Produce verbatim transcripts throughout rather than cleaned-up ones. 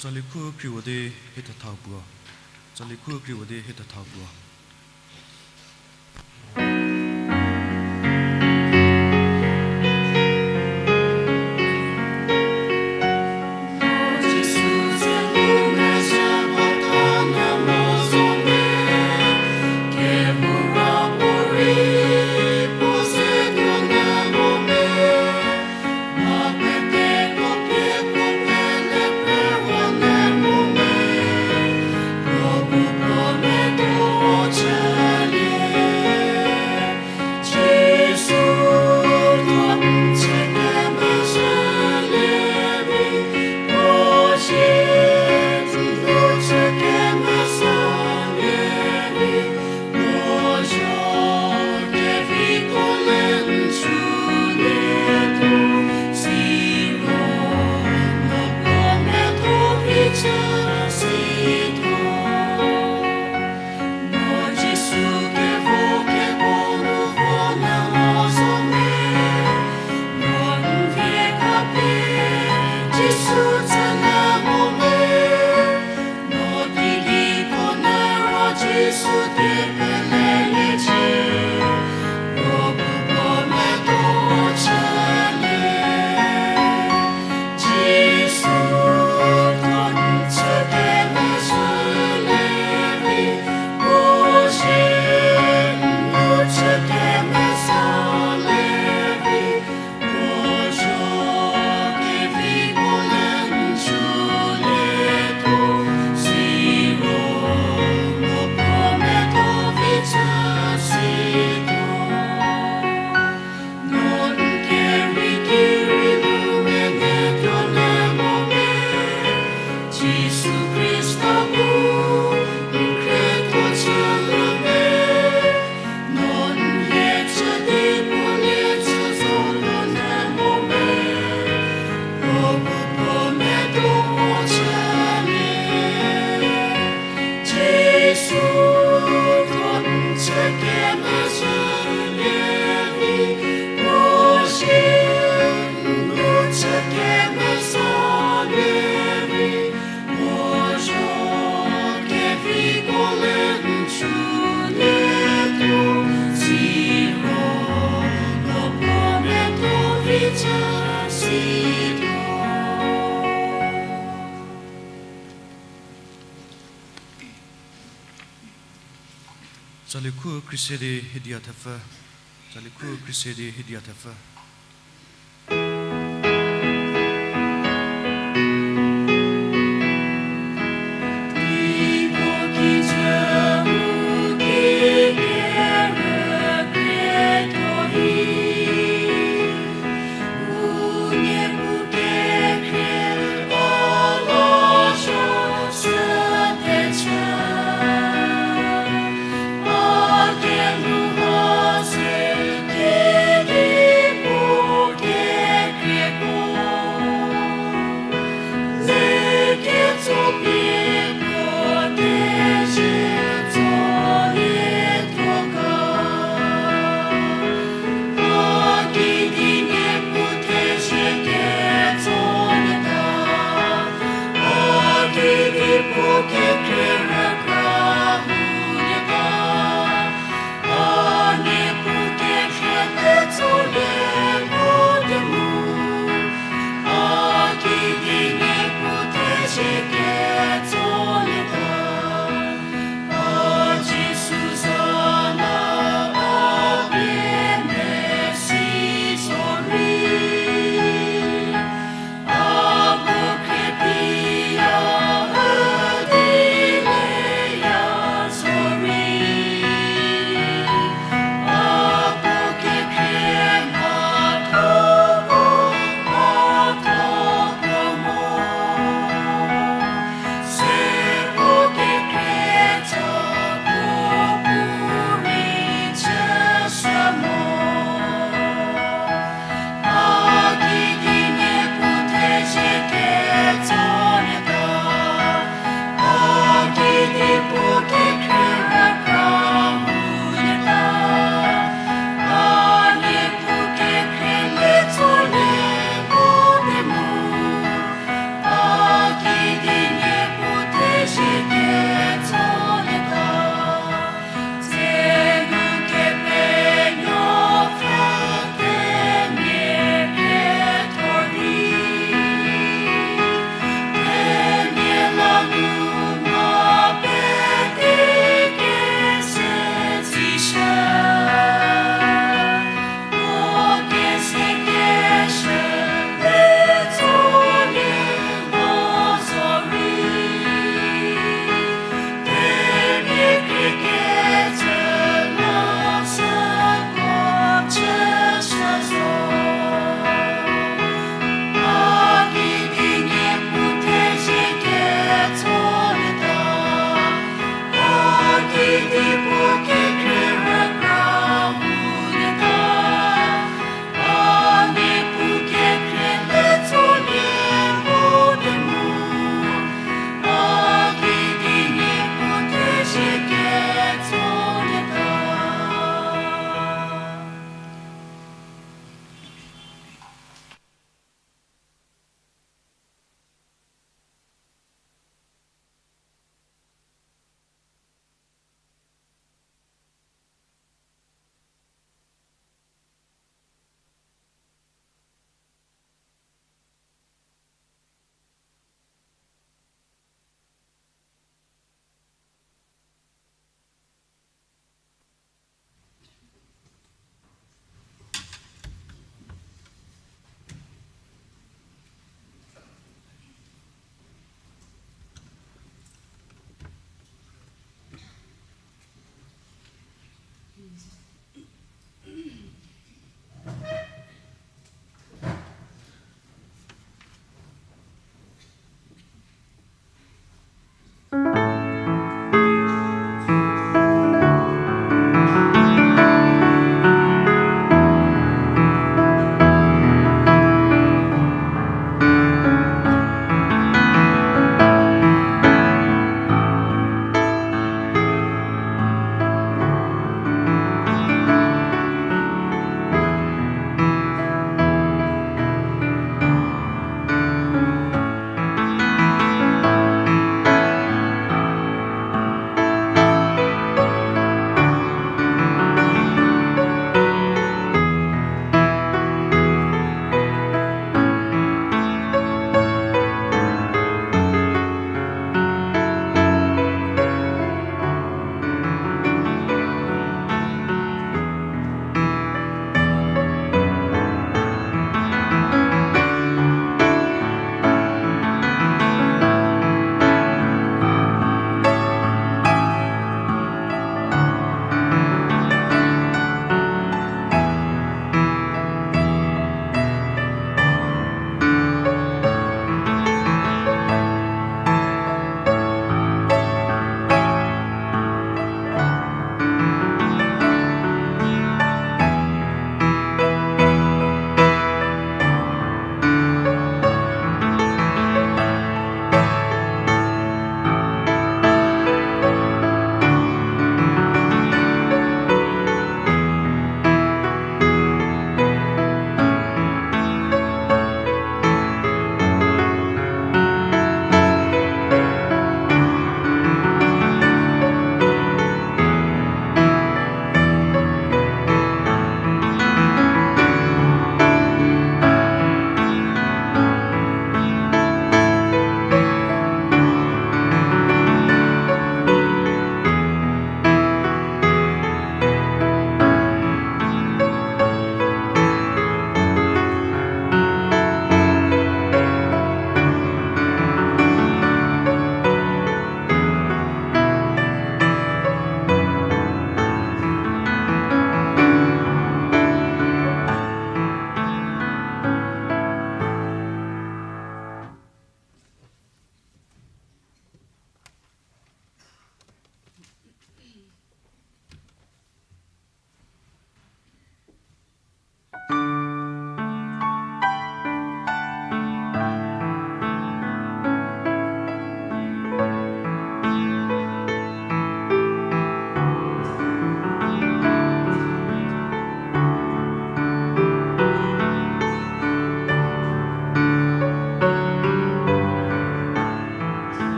Tsali khu kriwa di hie thetha puo. Tsali khu kriwa di hie thetha puo. Tsali khu khriese di hiedia thepfü. Tsali khu khriese di hiedia thepfü.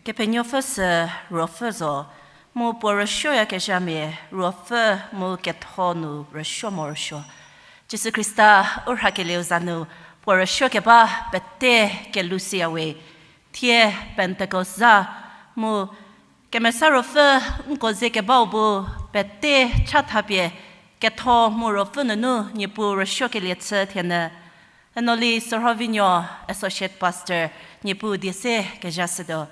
Kepenuopfü sü Ruopfü zo, mu puo rüsuoyakezhamia Ruopfü mu ketho nu rüsuo morosuo. Jisu Khrista u rhakelieu za nu puo rüsuokeba pete kelhou siyawe, thie Pentecost za mu Kemesa Ruopfü nko ze kebau bu pete chathapie ketho mu Ruopfü nunu Niepuu rüsuokelie chü thienyü. Enoli Sürhovinuo, Associate Pastor, Niepuu die se kezha shütuo.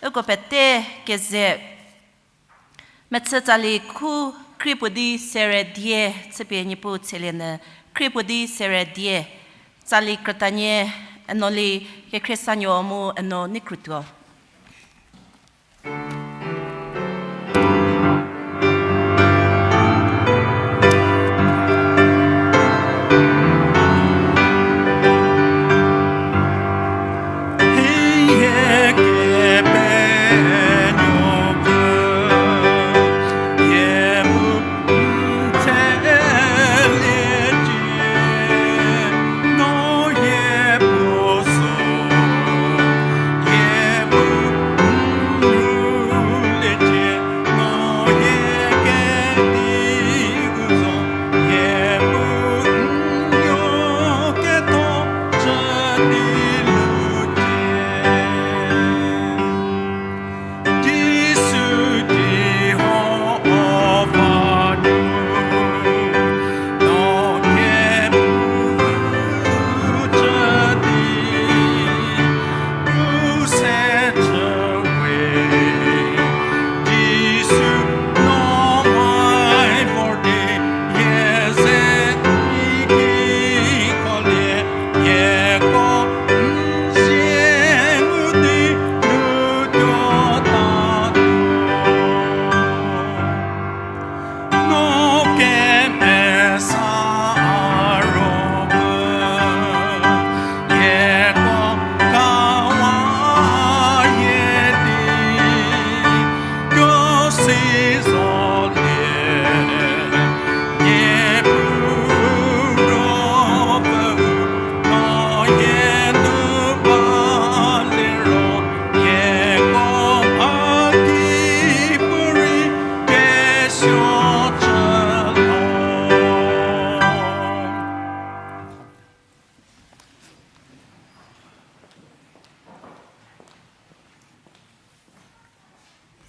Uko pete keze mechü tsali khu kri puo di sere die chüpie Niepuu tselienyü, kri puo di sere die, tsali krütanie, enoli Kekhriesanyü mu eno nei krütuo.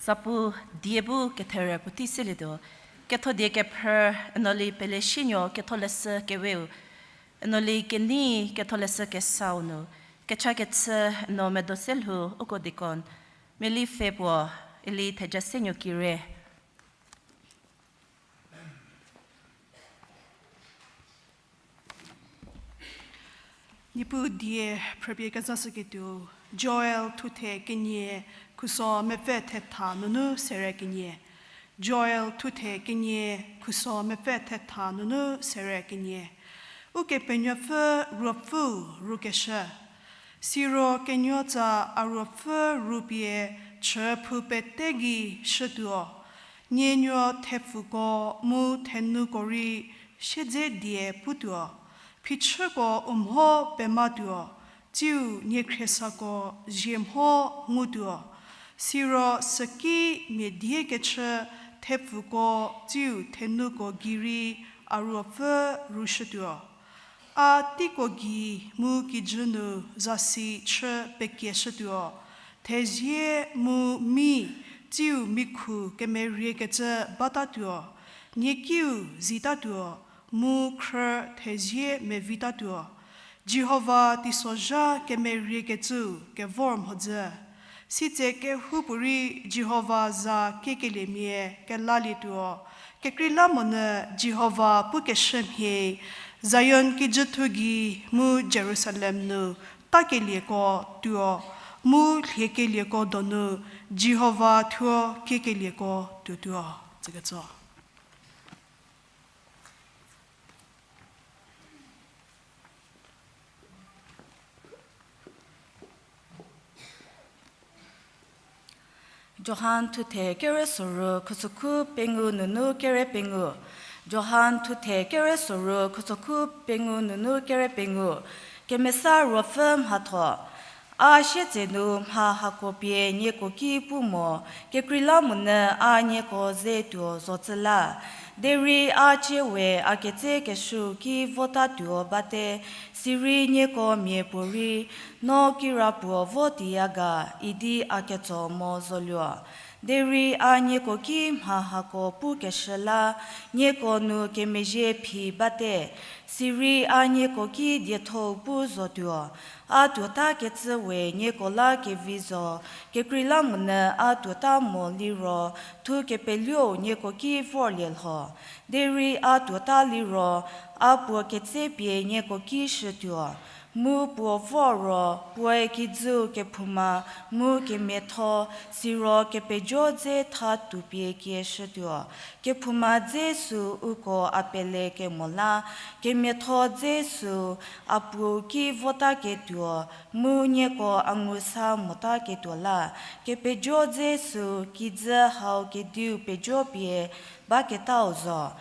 Zapu die bu kethere puotei selietuo, ketho die kephrü, enoli Peleshienuo ketholeshü keweu, enoli kenei ketholeshü kesau nu, kecha kechü eno medo se lhou uko deacon, Meli Pfhe puo, eli Thejasenuo Kire. Niepuu die phrüpie kezashüketuo, Joel thuthe kenie khuso mepfü thetha nunu sere kenie. Joel thuthe kenie khuso mepfü thetha nunu sere kenie. Ukepenuopfü Ruopfüu rukeshü. Siro kenuotsa a ruopfü rupie chüphou pete gei shütuo. Nienuo thepfuko mu thenuko rei siedze die putuo. Phichüko u mho pematuo, tsiu niekhriesakoe zie mho ngutuo. Siro süki mia die kechü thepfuko tsiu thenuko gei rei a ruopfü rushütuo. A teiko gei mu kijü nu zasi chü pekieshütuo. Thezie mu mi tsiu mikhu kemeriekecü batatuo. Niekiu zitatuo, mu khrü thezie mevitatuo. Jihova teisozha kemeriekecüu kevor mhodzü. Sitse kehoupuorei Jihova za kiekeliemia kelalietuo. Kekreilamonyü Jihova pukeshü mhie, Zion kijüthu gei mu Jerusalem nu takelieko tuo, mu lhiekelieko donu Jihova thuo kiekelieko tuotuo. Tsüketso. Johan thuthe kere soru khusokhu pengou nunu kere pengou. Johan thuthe kere soru khusokhu pengou nunu kere pengou. Kemesa Ruopfü mhatho. A sietsenu mha hako pie nieko ki pu mo, kekreilamonyü a nieko ze tuo zocü la. Derei a cie we a ketsekeshüu ki votatuo bate, sirei nieko miapuorei, no kirapuo vo tiya ga, idi a ketso mo zoluo. Derei a nieko ki mha hako pukeshü la, nieko nu kemezhie phi bate, sirei a nieko ki dietho-u pu zotuo. A tuota kecü we nieko la kevi zo, kekreilamonyü a tuota mo liro, thu kepeluo-u nieko ki vorlie lho. Derei a tuota liro, a puo ketsepie nieko ki shütuo. Mu puo vor ro, puoe kijüu kephouma, mu kemiatho, siro kepejo dze tha toupie kie shütuo. Kephouma dze sü uko a pele kemo la, kemiatho dze sü a puou ki votaketuo, mu nieko a ngu sa motaketuo la. Kepejo dze sü kijü hau kediu pejo pie baketau zo.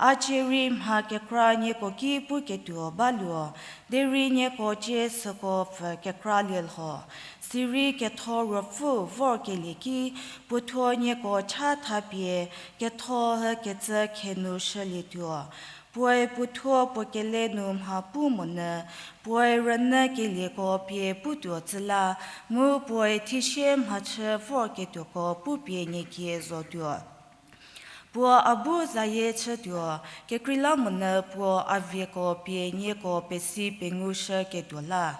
A cie rei mha kekra nieko ki puketuo baluo, derei nieko cie süko pfü kekralie lho. Sirei ketho Ruopfü vorkelie ki, puothuo nieko cha thapie, ketho hükecü khenu shülietuo. Puoe puothuo puo kele nu mha pu monyü, puoe rünyükelieko pie putuo cü la, mu puoe thisie mhachü vorketuoko pupie niekie zotuo. Puo a bu zayie chütuo, kekreilamonyü puo a vieko pie nieko pesi pengushüketuo la.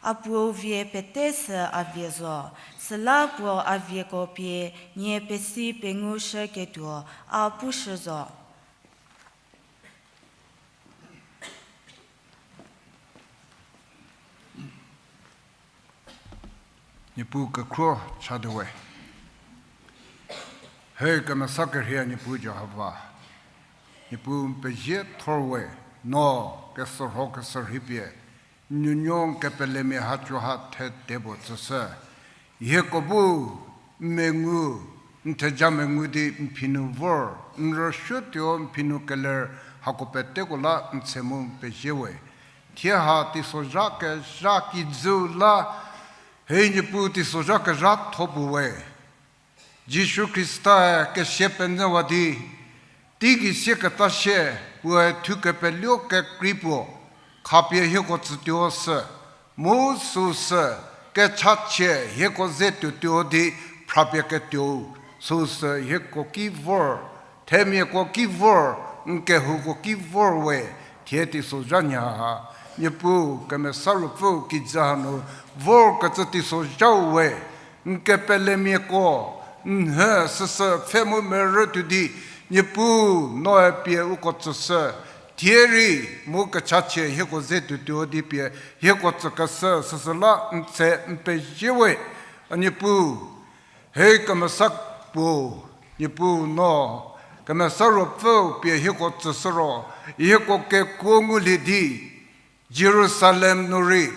A puou vie pete sü a vie zo, süla puo a vieko pie nie pesi pengushüketuo a pushü zo. Niepuu kekhruo chatuo we. He kemesa kerhei Niepuu Jihova. Niepuu n pezie thor we, no kesürho kesürhei pie, n nuonuo n kepelemia hacoha thede puo tsüshü. Hieko bu n mengu, n theja mengu di n phi nu vor, n rüsuotuo n phi nu keler, hako peteko la n tse mu n pezie we. Thie ha teisozha kezha kijüu la, he Niepuu teisozha kezhatho puo we. Jisu Khrista kesia penyüwa di, teigei sieketa sie, puoe thu kepeluo kekrei puo, khapie hieko tsütuo sü, mu süu sü, kechachie hieko ze tuotuo di, phrapie ketuou, süu sü hieko ki vor, themiako ki vor, n kehouko ki vor we, thie teisozha nya ha, Niepuu kemesa ruopfü kijü hanu, vorkecü teisozhau we, n kepelemiako, n hü süsü pfhe mu merü tuo di, Niepuu noe pie uko tsüshü, thie rei mu kechachie hieko ze tuotuo di pie, hieko tsükeshü süsü la n tse n pezie we, a Niepuu. He kemesa puo, Niepuu no, kemesa ruopfüu pie hieko tsüshü ro, hieko kekuo ngulie di, Jerusalem nu rei,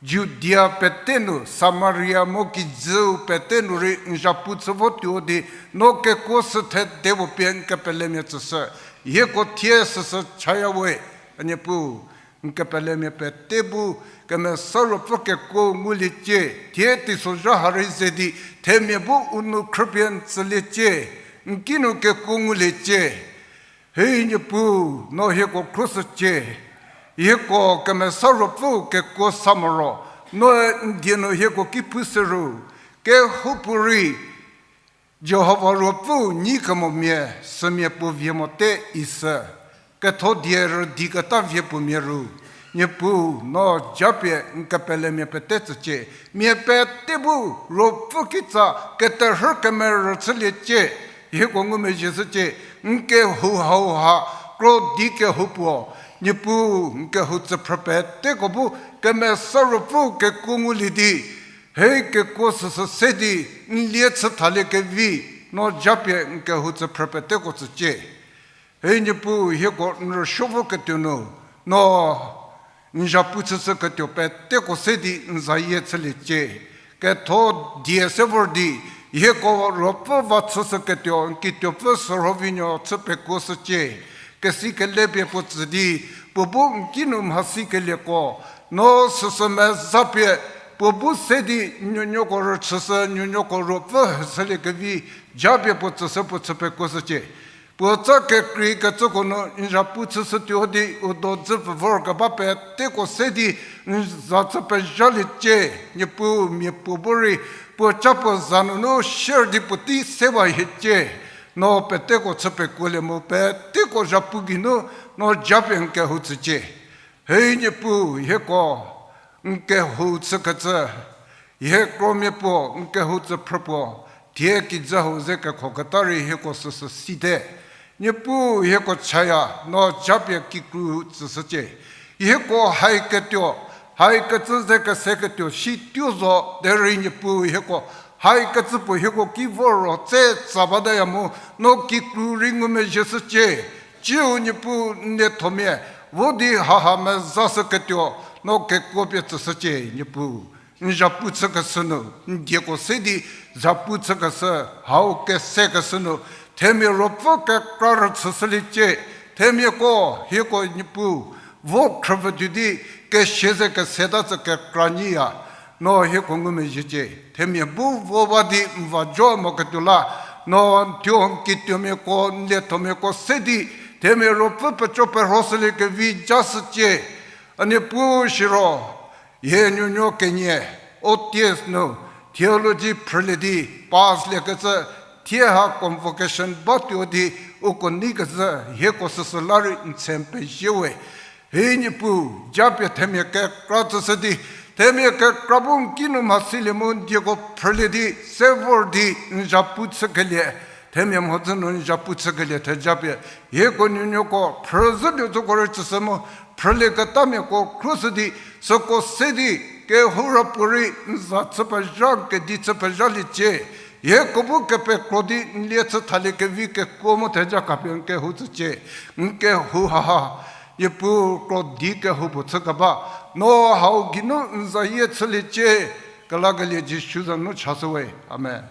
Judia pete nu, Samaria mu kijüu pete nu rei n zhapu chü votuo di, no kekuo sü thede puo pie n kepelemia tsüshü, hieko thie süsü chaya we, a Niepuu. N kepelemia pete bu kemesa ruopfü kekuo nguliecie, thie teisozha ha rei ze di, themia bu u nou khrüpie n tsüliecie, n kinu kekuo nguliecie. He Niepuu, no hieko khruoshücie, hieko kemesa ruopfü kekuo sa moro, noe n die nu hieko ki pushü ru, kehoupuorei, Jihova ruopfüu nyi kemomia, sümia puo vie mote isü, ketho die rüdiketa vie puo mia ru, Niepuu no japie n kepelemia pete tsücie, mia pete bu ruopfü kitsa keterhü kemerü chüliecie, hieko ngumezhie shücie, n kehou hauha, krodi kehou puo, Niepuu n kehou tsüphrü peteko bu kemesa ruopfü kekuo ngulie di, he kekuo süsü se di, n lie chü thaliekevi, no japie n kehou tsüphrü peteko tsücie. He Niepuu hieko n rüsuo voketuo nu, no n zhapu chüshüketuo peteko se di n zayie chüliecie. Ketho die se vor di, hieko ruopfü va chüshüketuo n kituopfü sürhovinuo chü pekuoshücie. Kesi kelepie puo tsü di, puo bu n kinu mhasikelieko, no süsü mezapie, Puo bu se di nuonuoko rüchüshü, nuonuoko ruopfü heshüliekevi, japie puo tsüshü puo chü pekuoshücie. Puo tsa kekreikecüko nu n zhapu chüshütuo di u do dzü pfü vorkeba peteko se di n za chü pezhaliecie. Niepuu mia puo bu rei puo ca puo za nunu share di puotei sewa hiecie. No peteko chü pekuolie mu peteko zhapu geinu no japie n kehou tsücie. Hei Niepuu, hieko n kehou chükecü, hie kromia puo n kehou tsüphrü puo, thie kijü hau ze kekhoketa rei hieko süsü site. Niepuu, hieko chaya, no japie kikru tsüshücie. Hieko haiketuo, haikecü ze keseketuo shi tuo zo derei Niepuu, hieko haikecü puo hieko ki vor ro tse tsa bataya mu, no kikru rei ngumezhieshücie. Ciu Niepuu n liethomia vo di haha mezashüketuo, no kekuo pie tsüshücie Niepuu. N zhapu chükeshü nu, n dieko se di zhapu chükeshü, hau kesekeshü nu, themia ruopfü kekra rüchüshüliecie. Themiako hieko Niepuu vo khrüpfü tuo di kesia ze keseta tsü kekra nyiya. No hieko ngumezhiecie. Themia bu vo ba di n va jo moketuo la, no n thuo n kituomiako, n liethomiako se di themia ruopfü peco perhoshüliekevi jashücie. A Niepuu siro, hie nuonuo kenie, O T S nu theology phrülie di pass liekecü, thie ha convocation batuo di uko neikecü hieko süsü la rei n tse n pezie we. Hei Niepuu, japie themia kekra tsüshü di, themia kekra bu n kinu mhasilie mu n dieko phrülie di se vor di n zhapu chükelie, themia mhodzü nu n zhapu chükelie thejapie, hieko nuonuoko phrüzhütuo tsüko rei tsüshü mu, phrülieketamiako khruoshü di, süko se di, kehou ra puorei n za chü pezha, n kedi chü pezhaliecie. Hieko bu kepekro di n lie chü thaliekevi kekuo mu theja khapie n kehou tsücie. N kehou haha, Niepuu krodi kehou puo chükeba, no hau geinu n zayie chüliecie. Kelakelie Jisu za nu chashü we. Amen.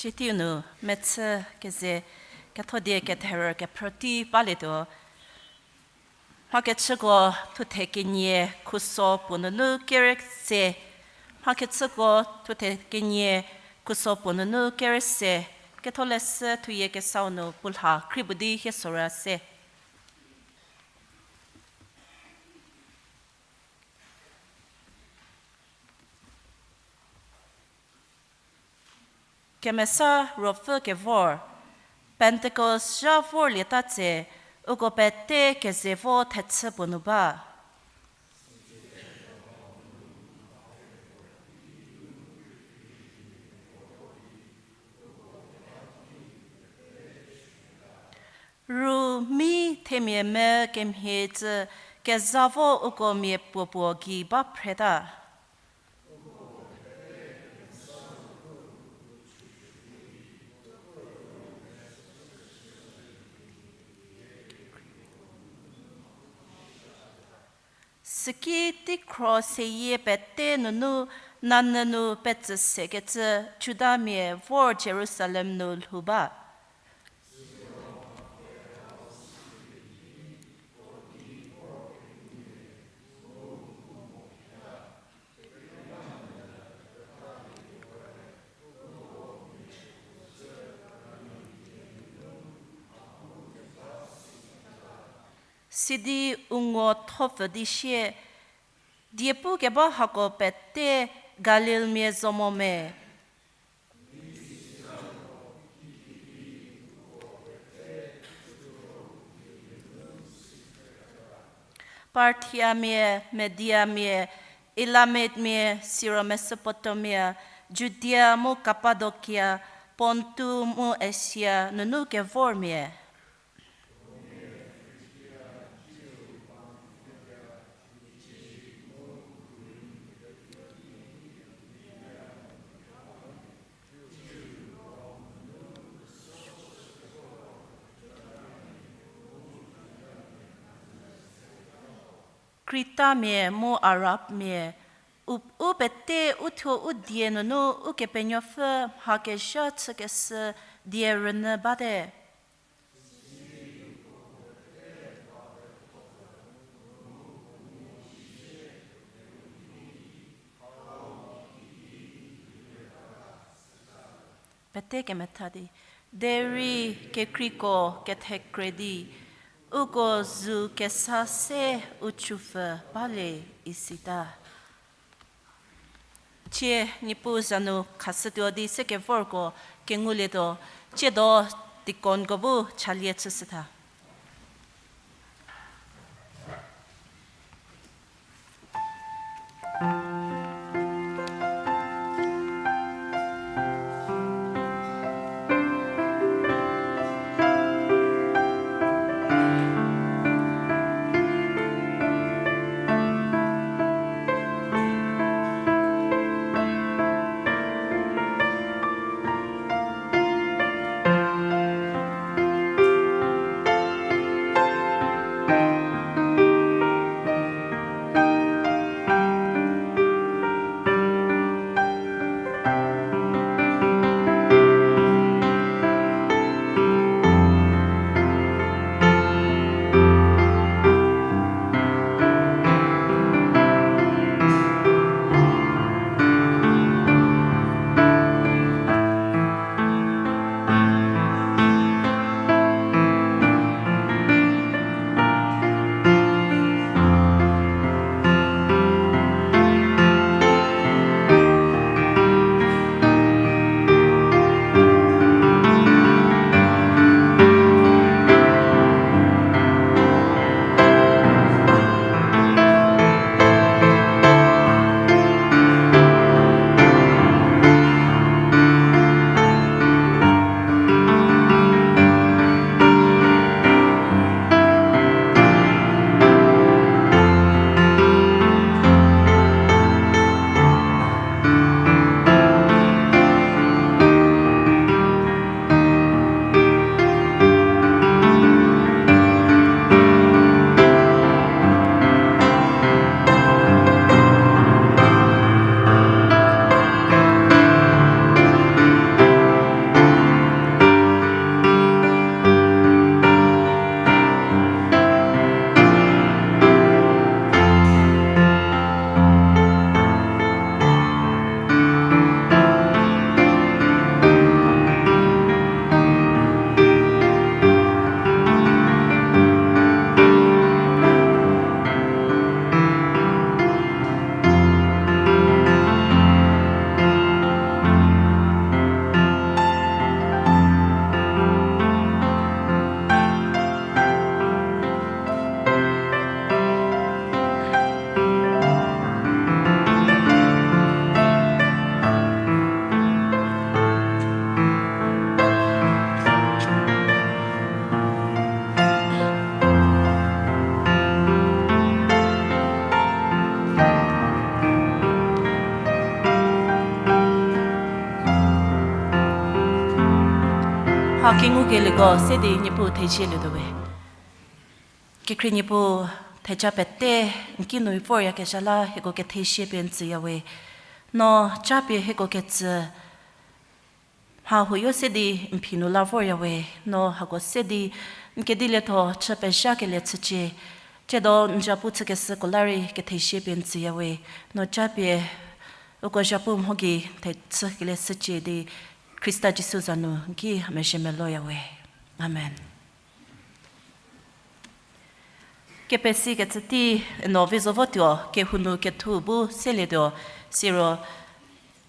Sidi nu mechü keze kethodie ketherü kephrütei balietuo. Mhakechüko thuthe kenie khuso puo nunu kere se. Mhakechüko thuthe kenie khuso puo nunu kere se. Ketholeshü thuyie kesau nu puo lha kri bu di hie sorü se. Kemesa Ruopfü kevor, Pentecost zha vorlieta tse, uko pete keze vo thechü puo nu ba. Ru mi themia me kemhie tsü kezha vo uko miapuopuo gei ba phreta. Süki teikhro seyie pete nunu nanyü nu petsü sekecü Judamia vor Jerusalem nu lhou ba. Sidi u ngo thopfü di sie, diepu keba hako pete Galilmia zo mo me? Parthiamia, Mediamia, Elamitmia, siro Mesopotamia, Judia mu Kapadokia, Pontu mu Asia nunu kevormia. Kretamia mu Arabmia, u, u pete uthuo u die nunu Ukepenuopfü mhakezha chükeshü die rünyü bate. Pete kemetha di, derei kekreiko kethekre di, uko zu kesa se u chupfü balie isita. Tie Niepuu za nu khashütuo di sekevorko kengulietuo, tsiedo deaconko bu chalie chüshütha. Kengukelieko se di Niepuu thezielietuo we. Kekhrie Niepuu, theja pete n kinu voryakezha la hieko kethezie pie n tsüya we. No japie hieko ketsü mha huoyo se di n phi nu la vorya we. No hako se di n kedilietho chü pezhakelie chücie. Tsiedo n zapu chükeshüko la rei kethezie pie n tsüya we. No japie uko zapu mho gei thechükelie chücie di Khrista Jisu za nu n ki mezhie meloya we. Amen. Kepesikecü tei, no vi zo votuo, kehou nu kethu bu selietuo, siro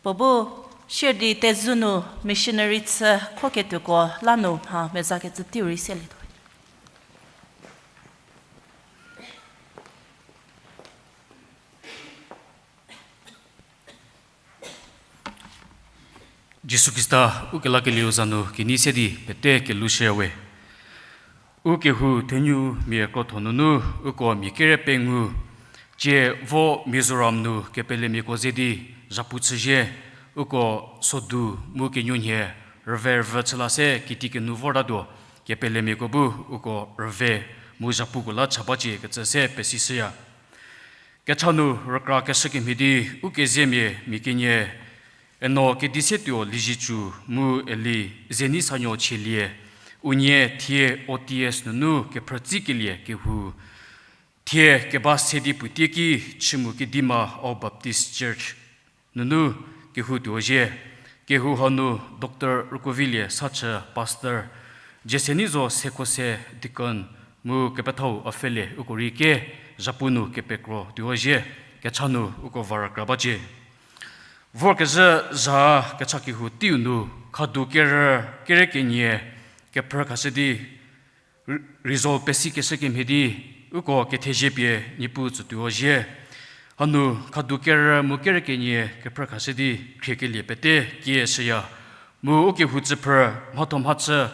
puo bu sier di Tezu nu missionary chü khoketuoko la nu mha mezakecü teiu rei selietuo. Jisu Khrista ukelakelieu za nu kenei se di pete kelhou shüya we. Ukehou thenumia krotho nunu uko mia kere pengou, tsie vo Mizoram nu kepelemiako ze di zhapu chüzhie, uko sodu mu kenuonhie rüve rüvü chü la se kiti kenu vortatuo, kepelemiako bu uko rüve mu zhapuko la cha bacie kecü se pesishüya. Kecha nu rükrakeshü kemhie di ukeziemia mia kenie, Eno Kedisetuo Liezietsu mu Eli Zenisanuo Chielie, unie thie O T S nunu kephrütsikelie kehou, thie keba se di puoteiki Chümu Kedima All Baptist Church nunu kehou tuo zhie. Kehou hanu Doctor Rükuovilie Sachü, Pastor, Jesenizo Sekhose, Deacon, mu kepethau Ofele, uko rei ke zhapu nu kepekro tuo zhie. Kecha nu uko va rükra bacie. Vorkezhü zha kecha kehou teiu nu khadu kerü kere kenie kephrü khashü di, re-, result pesikeshü kemhie di uko kethezie pie Niepuu tsütuo zhie. Hanu khadu kerü mu kere kenie kephrü khashü di khriekelie pete kieshüya. Mu ukehou tsüphrü mhatho mhachü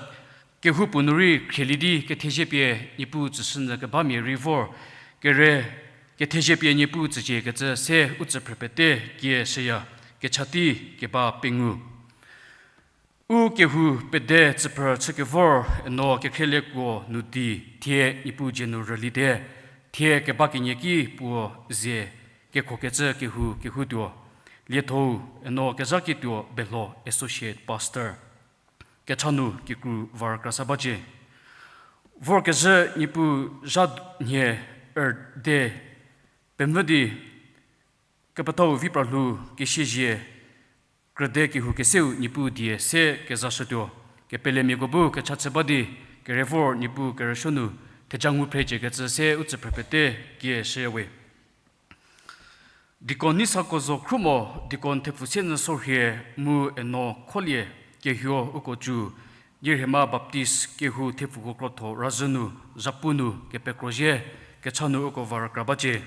kehoupuo nu rei khrielie di kethezie pie Niepuu tsüshünyü kebamia rei vor, kere kethezie pie Niepuu tsücie kecü se u tsüphrü pete kieshüya. Kecha tei keba pengou. Ukehou pede tsüphrü chükevor Eno Kekhrielie Kuo nu di thie Niepuu dzie nu rülite, thie keba kenie ki puo ze kekhokecü kehou kehoutuo. Liethou Eno Kezhaketuo Belho, Associate Pastor. Kecha nu kikru va rükra sa bacie. Vorkezhü Niepuu zha nhie rüde pemvü di kepethau vi pralhou kesiezie krüde kehou keseu Niepuu die se kezashütuo. Kepelemiako bu kecha chü ba di kerevor Niepuu kerüsuo nu theja ngu phrecie kecü se u tsüphrü pete kieshüya we. Deacon Nisako Zo Khrumo, Deacon Thepfuse Nyüsorhie mu Eno Kholie, kehuo uko cü Nyirhema Baptist kehou thepfuko krotho razhü nu zhapu nu kepekro zhie. Kecha nu uko va rükra bacie.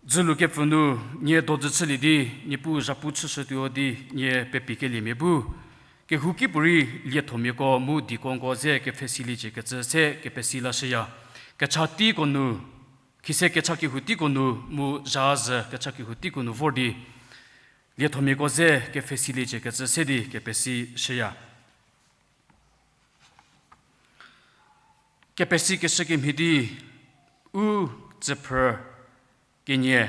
Dzülu kepfü nu nie dojü chülie di Niepuu zhapu chüshütuo di nie pepikeliemia bu kehouki puorei liethomiako mu deaconko ze kepfhesiliecie kecü se kepesi lashüya. Kecha teiko nu, khise kecha kehou teiko nu mu zha zhü kecha kehou teiko nu vor di liethomiako ze kepfhesiliecie kecü se di kepesi shüya. Kepesikeshü kemhie di u tsüphrü kenie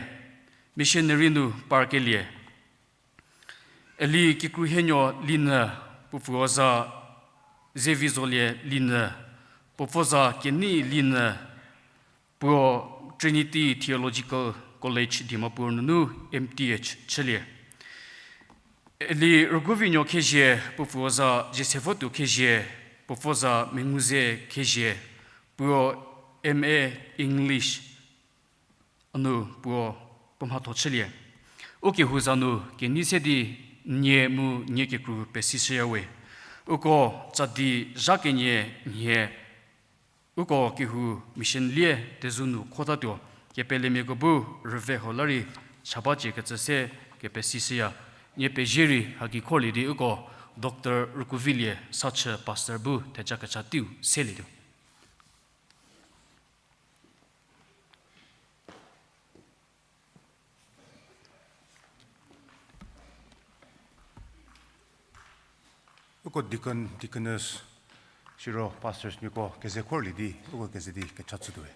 missionary nu parkelie. Eli Kikruhienuo Linyü, puo pfuo za Zevizolie Linyü, puo pfuo za Kenei Linyü, puo Trinity Theological College Dimapur nunu M Th chülie. Eli Rüguvinuo Khezhie, puo pfuo za Jiesevotuo Khezhie, puo pfuo za Menguze Khezhie, puo M A English nu puo puo mhatho chülie. Ukehou za nu kenei se di nie mu nie kekru pesishüya we. Uko tsadi zha kenie nhie uko kehou mission lie Tezu nu khotatuo, kepelemiako bu rüve ho la rei cha bacie kecü se kepesishüya. Nie pezie rei haki kholie di uko Doctor Rükuovilie Sachü Pastor bu theja kecha teiu selietuo. Deacon, deaconess, siro pastors nieko keze khorlie di, uko keze di kecha chütuowe.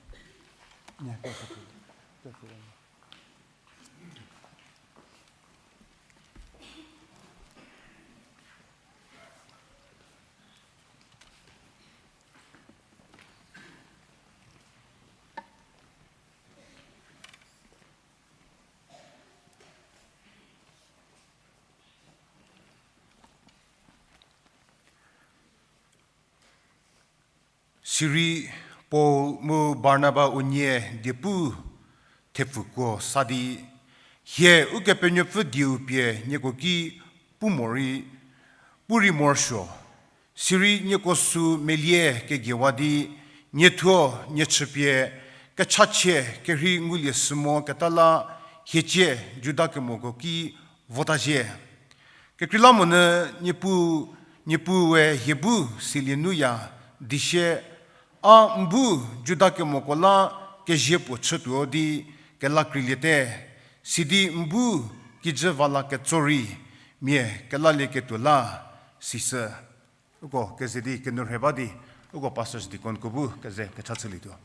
Sirei Paul mu Barnaba unie diepu thepfuko sa di, hie Ukepenuopfü dieu pie nieko ki pu morei, pu rei morosuo. Sirei nieko sü melie kegiewa di, niethuo nie chüpie kechachie kerhei ngulie sü moketa la hiecie Judakemoko ki vota zhie. Kekreilamonyü Niepuu, Niepuue hie bu silie nuya di sie, a n bu Judakemoko la kezie puo chütuo di kelakriliete, sidi n bu kijü va la ketso rei mia kelalieketuo la, sisü. Uko keze di kenourhe ba di, uko pastors deaconko bu keze kecha chülietuo.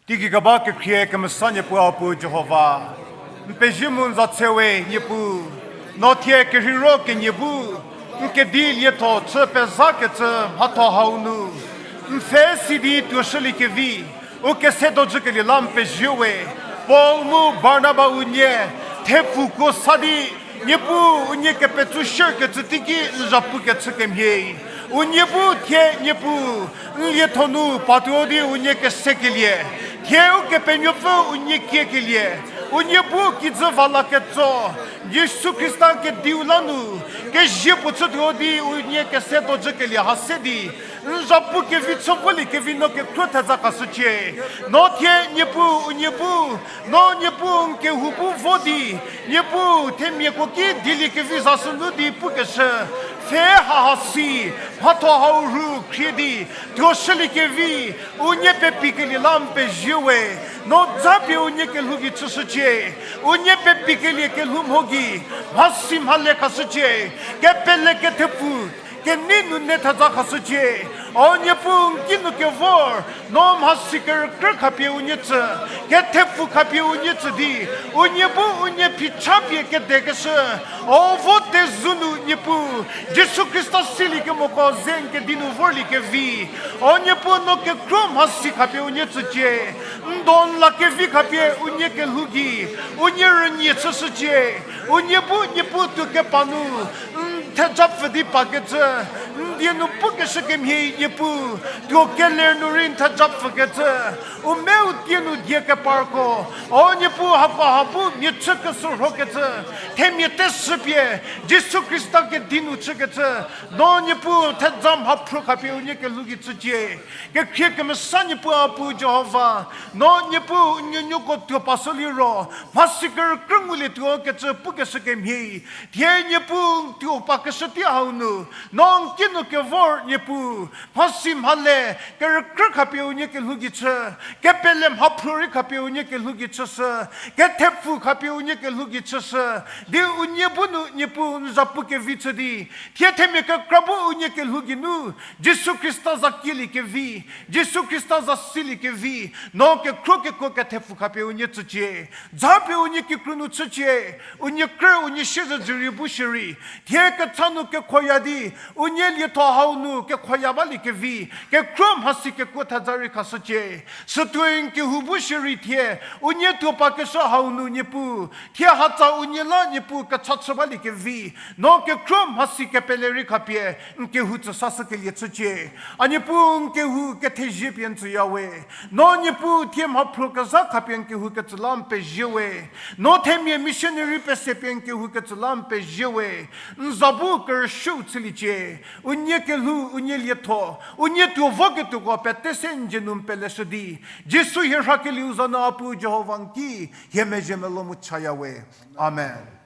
Teigei keba kekhrie kemesa Niepuu, a Puu Jihova, n pezie mu n za tsewe Niepuu, no thie kerheiro kenie bu n kedi lietho chü pezakecü mhatho hau nu n pfhe si di tuoshüliekevi, u kese dojükelie la n pezie we. Paul mu Barnaba unie thepfuko sa di, Niepuu unie kepetsu sherkecü teiki n zhapu kechü kemhie, unie bu thie Niepuu n lietho nu patuo di unie kesekelie, thie Ukepenuopfü unie kiekelie, unie bu kijü va la ketso, Jisu Khrista kediu la nu kezie puo chütuo di unie kese dojükelie ha se di n zhapu kevi chü voliekevi no kekhruo theza khashücie. No thie Niepuu unie bu, no Niepuu n kehou bu vo di, Niepuu themiako ki dieliekevi za sünu di pukeshü, pfhe haha si, mhatho hau rhu khrie di tuoshüliekevi, unie pepikelie la n pezie we. No japie unie kelhou gei chüshücie, unie pepikelie kelhou mho gei mhasi mhale khashücie, kepele kethepfu kenei nu ne theza khashücie. O Niepuu n kinu kevor, no mhasi kerükrü khapie unie tsü, kethepfu khapie unie tsü di, unie bu unie phichapie kedekeshü, o vo tezou nu Niepuu, Jisu Khrista siliekemoko ze n kedi nu vorliekevi, o Niepuu no kekhruo mhasi khapie unie tsücie, n do n la kevi khapie unie kelhou gei unie rünyie chüshücie, unie bu Niepuu tuo kepa nu n thejapfü di pakecü, n die nu pukeshü kemhie Niepuu, tuo keler nu rei n thejapfükecü, u me u tie nu die keparko, o Niepuu hako ha bu mia chü keshürhokecü, themia teshü pie, Jisu Khrista kedi nu chükecü, no Niepuu thedza mhaphruo khapie unie kelhou gei chücie. Kekhrie kemesa Niepuu, a Puu Jihova, no Niepuu n nuonuoko tuo pa sü liro mhasi kerükrü ngulietuo kecü pukeshü kemhie, thie Niepuu tuo pakeshü tei hau nu, no n kinu kevor Niepuu, mhasi mhale kerükrü khapie unie kelhou gei chü, kepele mhaphruo rei khapie unie kelhou gei chüshü, kethepfu khapie unie kelhou gei chüshü, di unie bu nu Niepuu n zhapu kevi chü di, thie themia kekra bu unie kelhou gei nu, Jisu Khrista za kieliekevi, Jisu Khrista za siliekevi, no kekhruo kekuo kethepfu khapie unie tsücie, japie unie kikru nu chücie, unie krü unie siezedzürie bu shierei, thie kecha nu kekhoya di, unie lietho hau nu kekhoya baliekevi, kekhruo mhasi kekuo thedza rei khashücie. Sütuoi n kehou bu shierei thie, unie tuo pakeshü hau nu Niepuu, thie hatsa unie la Niepuu kecha chü baliekevi, no kekhruo mhasi kepele rei khapie n kehou tsü sashükelie chücie. A Niepuu n kehou kethezie pie n tsüya we. No Niepuu thie mhaphruo kezha khapie n kehou ketsü la n pezie we. No themia missionary pese pie n kehou ketsü la n pezie we. N za bu kerüshüu chüliecie. Unie kelhou, unie lietho, unie tuo voketuoko pete se n dzie nu n peleshü di, Jisu hie rhakelieu za nu a Puu Jihova n ki hie mezhie melou mu chaya we. Amen.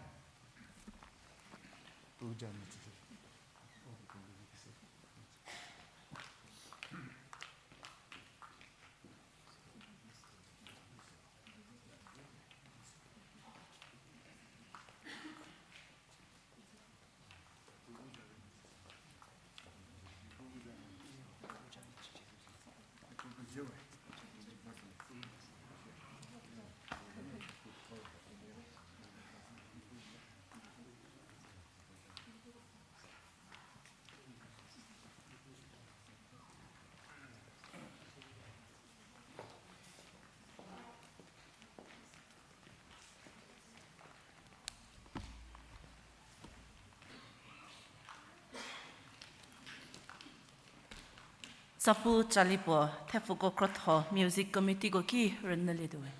Sapu Calipuo, thepfuko krotho, Music Committeeko ki rünyülietuo we.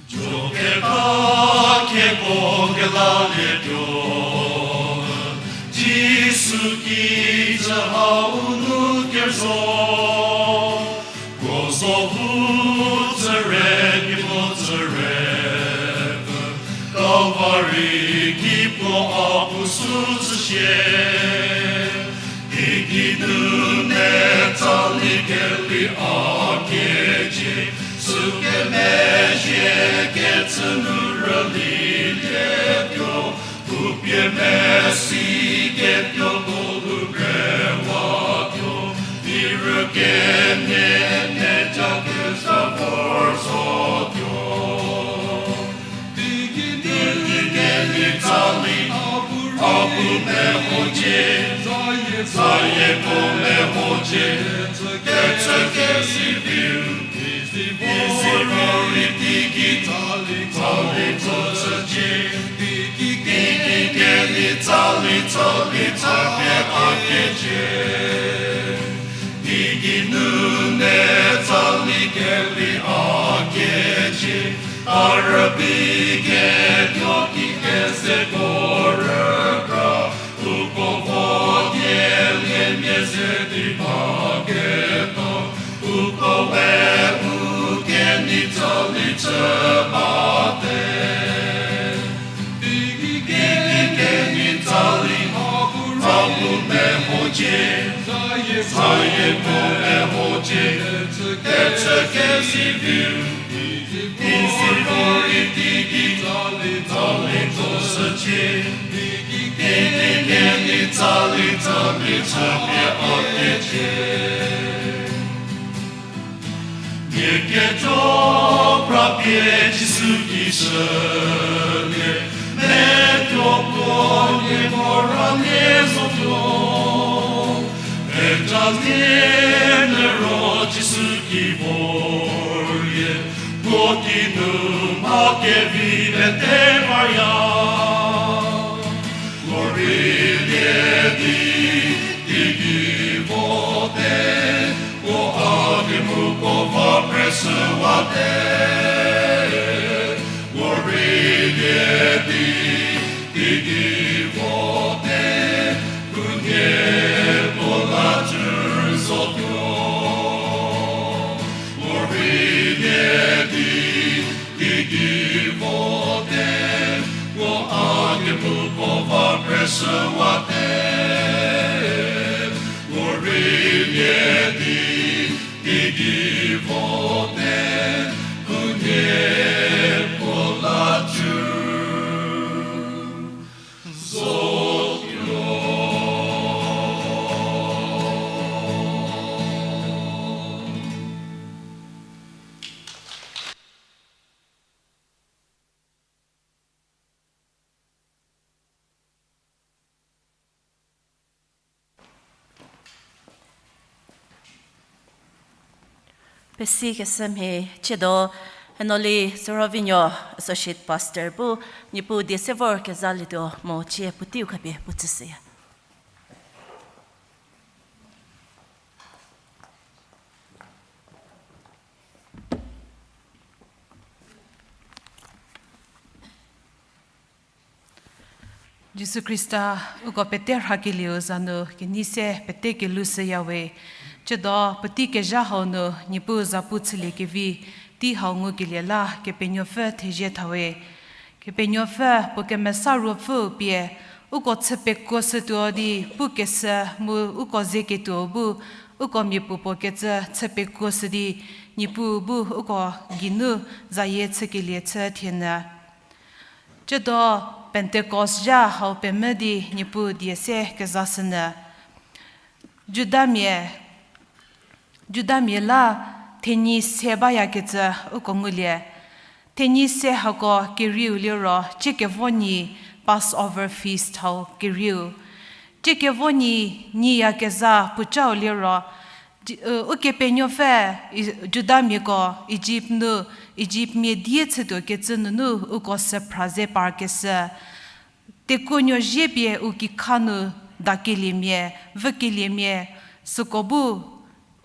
Joketa keko kelalietuo, Jisu kijü hau nu kerüzo, puo zo hu tsüre, ki puo tsüre, Kalvari ki puo a puo sü tsüshie. Kikinu ne tsali keli a kiecie, sükemezhie kecü nu rülilietuo, pupie mesiketuo ko lu krewatuo, di rükenie ne ca kezha vor zotuo. Kikinu keli tsali a puo mehocie, zayie puo mehocie, kecü kesiviu, kesiviu rei teiki tsali tsali tsücie, teiki keli tsali tsali tsüpie a kiecie. Kikinu ne tsali keli a kiecie, a rübei ketuo ki kese ko rükra, uko vo kielie mia ze di ba ketuo, uko we u kenei tsali chü bate. Teiki keli tsali a puo mehocie, zayie puo mehocie, kecü kesiviu, kesiviu rei teiki tsali tsücie, teiki keli tsali tsali tsüpie a kiecie. Mia ketuo prapie Jisu ki shülie, metuo puo nie mora nie zotuo. Metalie liro Jisu ki vorlie, puo kinu mha kevi pete parya. Puo rei lie di, teiki vote, puo a kemoko va preshüwate. Puo rei lie di, teiki vote, khunhie puo la cü zotuo. Puo rei lie di, teiki vote, puo a kemoko va preshüwate. Puo rei lie di, teiki vote, khunhie puo la cü zotuo. Pesi kesemhie chiedo, Henoli Sorovinuo Associate Pastor bu Niepuu die se vorkezhalietuo mo chie puoteiu khapie puo tsüshüya. Jisu Khrista, uko pete rhakelieu za nu kenei se pete kelushüyawe. Tsiedo puotei kezha hau nu Niepuu zapu chüliekevi tei hau ngukelie la Kepenuopfü thezie thawe. Kepenuopfü puo Kemesa Ruopfüu pie uko chü pekuoshütuo di pukeshü mu uko ze ketuou bu uko miapuopuo kecü chü pekuoshü di Niepuu bu uko geinu zayie chükelie chü thienyü. Tsiedo Pentecost zha hau pemvü di Niepuu die se kezashünyü. Judamia, Judamia la thenyi se bayakecü uko ngulie. Thenyi se hako kerieu liro Tsiekevo nyi, Passover feast hau kerieu. Tsiekevo nyi nyiyakezha puocau liro, Ji-, u, Ukepenuopfü I-, Judamiako Ijipt nu, Ijiptmia die chütuokecü nunu uko süphra ze parkeshü. Tekuonuo zie pie u kikha nu dakeliemia, vükeliemia, süko bu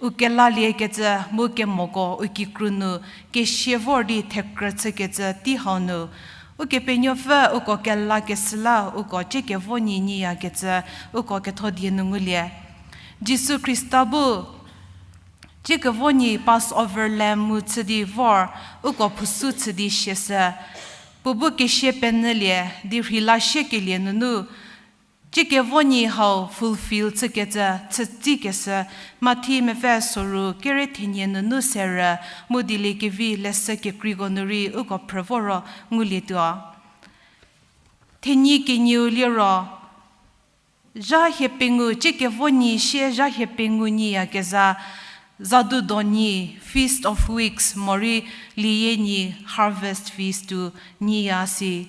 u kelaliekecü mu kemoko u kikru nu kesia vor di thekrü chükecü tei hau nu, Ukepenuopfü uko kelakeshü la uko Tsiekevo nyi nyiyakecü uko ketho die nu ngulie. Jisu Khrista bu Tsiekevo nyi Passover lamb mu chü di vor, uko phusu chü di siashü. Puo bu kesia penyülie di rheila siekelie nunu, Tsiekevo nyi hau fulfill chükecü, chütsikeshü, Mathi mepfü soru kere thenie nunu serü, mu dieliekevi leshü kekreiko nu rei uko phrü voro ngulietuo. Thenyi kenieu liro, zha hie pengou, Tsiekevo nyi sie zha hie pengou nyiyakezha, Zadu Donyi, Feast of Weeks, morei liyie nyi, Harvest Feast-u nyiya si.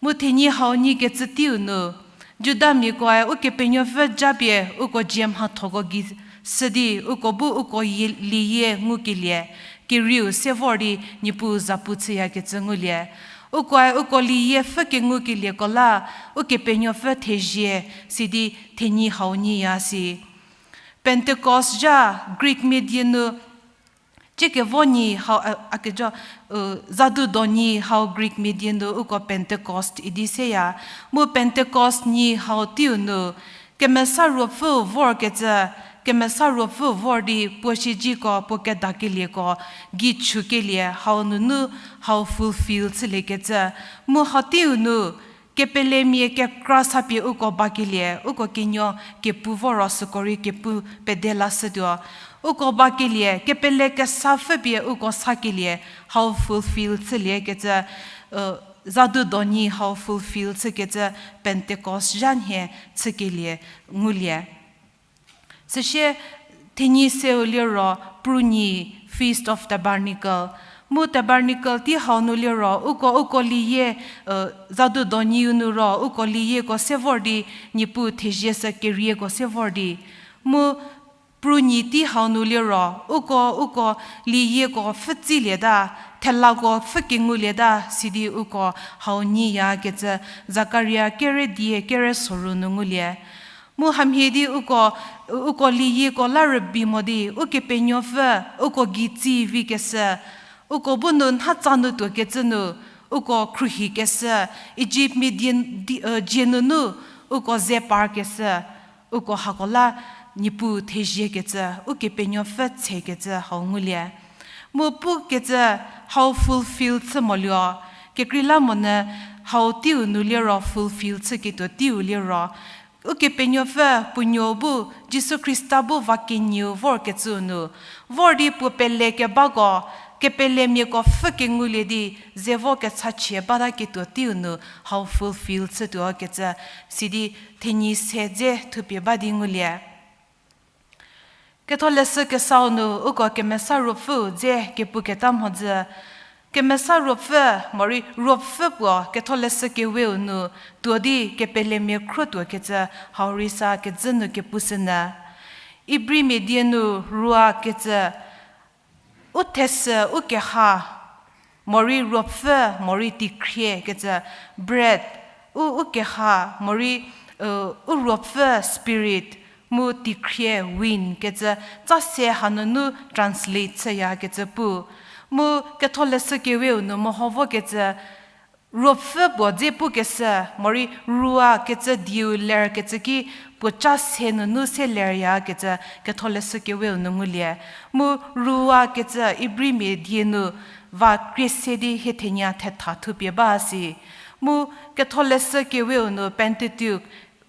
Mu thenyi hau nyikecü teiu nu, Judamiakoe Ukepenuopfü japie uko dzie mhathoko gei shü di uko bu uko yie, liyie ngukelie, kerieu se vor di Niepuu zapu chüyakecü ngulie. Ukoe uko liyie pfhükengukelieko la, Ukepenuopfü thezie, sidi thenyi hau nyiya si. Pentecost zha Greek mia die nu, Tsiekevo nyi hau, a, a kejo, u, Zadu Donyi hau Greek mia die nu uko Pentecost idi seya. Mu Pentecost nyi hau teiu nu, Kemesa Ruopfüu vorkecü, Kemesa Ruopfüu vor di puo siezeko, puo kedakelieko, gei chükelie hau nunu hau fulfill chüliekecü. Mu hau teiu nu, kepelemia kekra sa pie uko bakelie, uko kenuo kepu voro süko rei kepu pede lashütuo. Uko bakelie, kepele kesa pfhü pie uko sakelie, hau fulfill chüliekecü, u, Zadu Donyi hau fulfill chükecü Pentecost zha nhie chükelie ngulie. Süsie thenyi seu liro prunyi, Feast of Tabernacle. Mu tabernacle tei hau nu liro, uko, uko liyie, u, Zadu Donyiu nu ro, uko liyieko se vor di, Niepuu thezie sü kerieko se vor di. Mu prunyi tei hau nu liro, uko, uko liyieko pfhütsilieta, thelako pfhükengulieta, sidi uko hau nyiyakecü, Zakaria kere die kere soru nu ngulie. Mu hamhie di uko, uko liyieko la rübei mo di, Ukepenuopfü, uko gei tsi vikeshü, uko bu nu nhatsa nu tuokecü nu, uko khruohikeshü, Ijipt mia die, di, e, dzie nunu, uko ze parkeshü, uko hako la Niepuu theziekecü, Ukepenuopfü tsekecü hau ngulie. Mu pukecü hau fulfill chü moluo, kekreilamonyü hau teiu nu liro fulfill chüketuo teiu liro, Ukepenuopfü puo nuo bu, Jisu Khrista bu va kenieu vorkecüu nu, vor di puo pelekebako, kepelemiako pfhükengulie di, ze vo kechachie bataketuo teiu nu, hau fulfill chütuo kecü, sidi thenyi se dze thupie ba di ngulie. Ketholeshü kesau nu uko Kemesa Ruopfüu dze kepuketa mhodzü. Kemesa Ruopfü, morei Ruopfü puo Ketholeshü Keweu nu tuo di kepelemia khruotuo kecü hau rei sa kezhü nu kepushünyü. Ibrimia die nu rua kecü, u thesü, u keha, morei ruopfü, morei teikhrie kecü breath, u, u keha, morei, u ruopfü spirit, mu teikhrie wind kecü tsa se hanunu translate chüyakecü pu. Mu ketholeshü keweu nu meho vokecü, ruopfü puo dze pukeshü, morei ruah kecü dieu lerkecü ki puo tsa se nunu se leryakecü ketholeshü keweu nu ngulie. Mu ruah kecü Ibrimia die nu va krie se di hie thenie thetha thupie ba si. Mu ketholeshü keweu nu Pentateuch,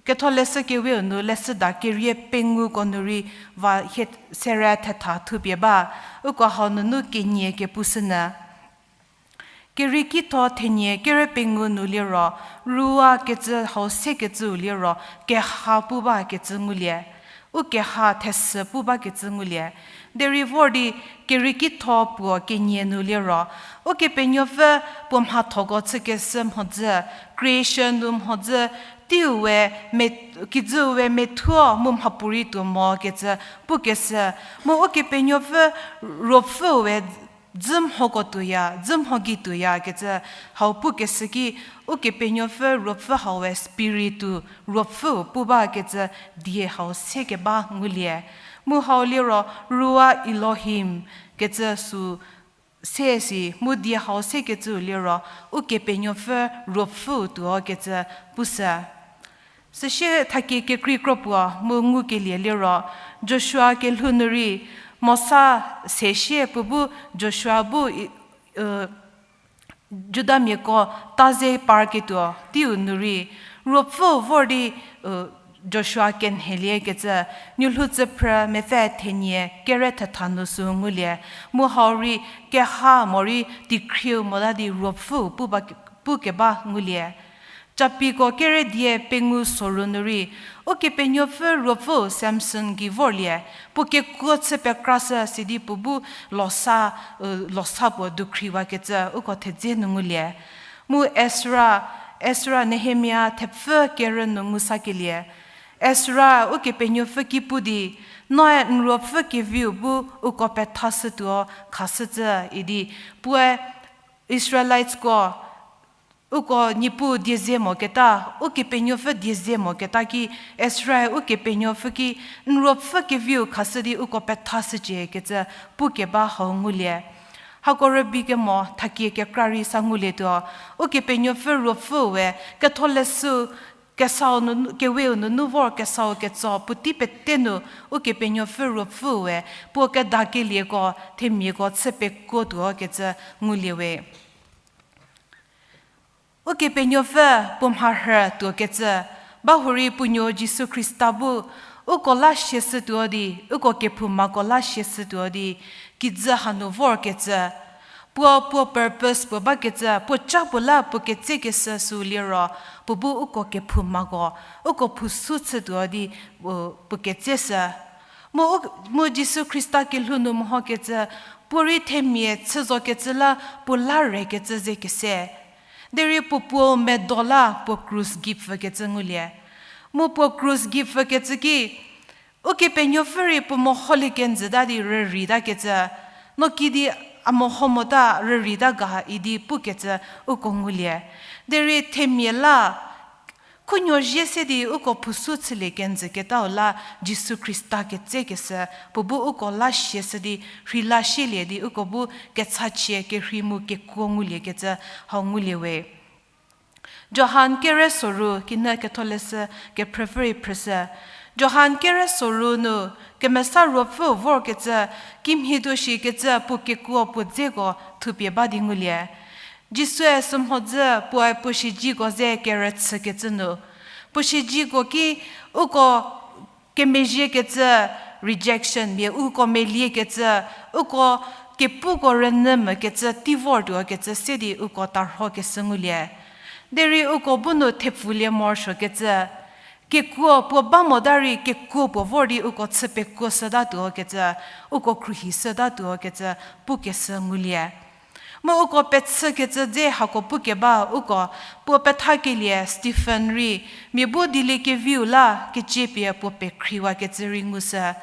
ketholeshü keweu nu leshüda kerie penguko nu rei va hie sere thetha thupie ba. Uko hau nunu kenie kepushünyü. Keriekitho thenie kere pengou nu liro, ruah kecü hau sekecüu liro, keha pu bakecü ngulie. U keha thesü pu bakecü ngulie. Derei vor di keriekitho puo kenie nu liro, Ukepenuopfü puo mhathoko chükeshü mhodzü, creation nu mhodzü, teiu we, kijüu we methuo mu mhapuorei tuo mokecü pukeshü, mu Ukepenuopfü ruopfüu we dzü mhoko tuoya, dzü mho gei tuoyakecü hau pukeshü ki, Ukepenuopfü ruopfü hau we spiritu ruopfüu pu bakecü die hau sekeba ngulie. Mu hau liro ruah Elohim kecü sü se si, mu die hau sekecüu liro Ukepenuopfü ruopfüu tuokecü pushü. Süsie thakie kekrei kro puo mu ngukelie liro, Joshua kelhou nu rei, Mosa sesie puo bu Joshua bu, Judamiako ta ze parketuo teiu nu rei, ruopfüu vor di Joshua kenheliekecü, Nuolhou Tsüphrü mepfü thenie kere thetha nu sü ngulie, mu hau rei keha morei teikhrieu mota di ruopfüu pu ba, pukeba ngulie. Capiko kere die pengou soru nu rei, Ukepenuopfü ruopfüu Samson gei vorlie, puo kekuo chü pekrashü sidi puo bu losa, losa puo dukhriwakecü uko thedze nu ngulie. Mu Esra, Esra Nehemia thepfü kerü nu ngu sakelie. Esra Ukepenuopfü ki pu di, noe n ruopfü keviu bu uko pethashütuo khashücü idi, puoe Israelitesko, uko Niepuu die ze moketa, Ukepenuopfü die ze moketa ki, Esrae Ukepenuopfü ki, n ruopfü keviu khashü di uko pethashüciekecü pukeba hau ngulie. Hako rübei kemo thakie kekra rei sa ngulietuo, Ukepenuopfü ruopfüu we, ketholeshü, kesau nu, keweu nunu vor kesau ketso puotei pete nu, Ukepenuopfü ruopfüu we, puo kedakelieko, themiako chü pekuotuokecü ngulie we. Ukepenuopfü puo mharhü tuokecü, bahurei puo nuo Jisu Khrista bu, uko la sieshütuo di, uko kephoumako la sieshütuo di, kijü hanu vorkecü, puo, puo purpose puo bakecü, puo ca puo la puo ketsekeshü sü liro, puo bu uko kephoumako, uko phousu chütuo di, puo ketseshü. Mu, mu Jisu Khrista kelhou nu mehokecü, puo rei themia chü zokecü la puo la rekecü ze kese. Derei puo puo medo la puo krus gei pfükecü ngulie. Mu puo krus gei pfükecü ki, Ukepenuopfü rei puo meholie kenjüta di rürei takecü, no kidi a meho mota rürei ta ga idi pukecü uko ngulie. Derei themia la, khunuo zie se di uko phousu chülie kenjüketau la Jisu Khrista ketsekeshü, puo bu uko la sieshü di rhei la sielie di uko bu kechachie kerhei mu kekuo nguliekecü hau ngulie we. Johan kere soru, kinhie ketholeshü kephrüpfü rei phrüshü. Johan kere soru nu, Kemesa Ruopfü vorkecü, kimhie tuo shikecü puo kekuo puo dzeko thupie ba di ngulie. Jisue sümhodzü puoe puo siedziko ze kerüchükecü nu, puo siedziko ki uko kemezhiekecü rejection mia uko meliekecü, uko kepuko rünyü mokecü tei vortuokecü se di uko tarhokeshü ngulie. Derei uko bu nu thepfulie morosuokecü, kekuo puo ba mota rei kekuo puo vor di uko chü pekuoshütatuokecü, uko khruohishütatuokecü pukeshü ngulie. Mu uko pechükecü dze hako pukeba uko, puo pethakelie Stephen rei, mia bu dieliekeviu la keciepie puo pekhriwakecü rei ngushü.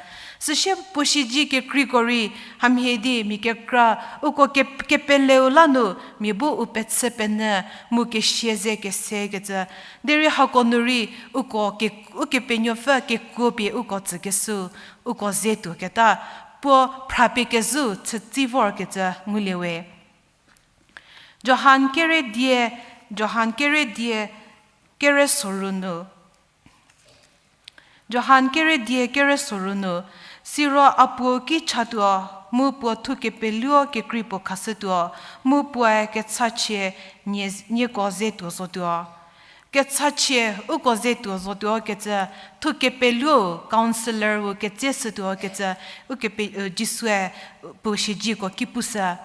Süsie puo siedze kekreiko rei hamhie di mia kekra, uko ke-, kepeleu la nu mia bu u pechü penyü mu kesia ze kesekecü. Derei hako nu rei uko ke-, Ukepenuopfü kekuo pie uko tsükeshü, uko ze tuoketa, puo phrapie kezhü chütsi vorkecü ngulie we. Johan kere die, Johan kere die kere soru nu. Johan kere die kere soru nu, siro a puo ki chatuo, mu puo thukepeluo kekrei puo khashütuo, mu puoe kechachie nie-, nieko ze tuo zotuo. Kechachie uko ze tuo zotuo kecü, thukepeluo, counselor-u ketse shütuo kecü, ukepe-, Jisue puo siedzeko ki pushü.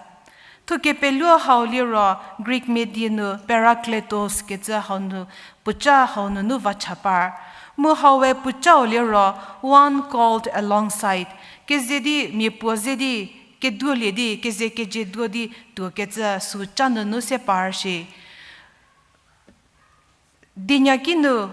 Thukepeluo hau liro Greek mia die nu Parakletos kecü hau nu, puoca hau nunu va cha par. Mu haue puocau liro one called alongside. Keze di mia puo ze di, keduolie di, keze keje duo di tuokecü sü ca nunu se par shi. Dinyaki nu,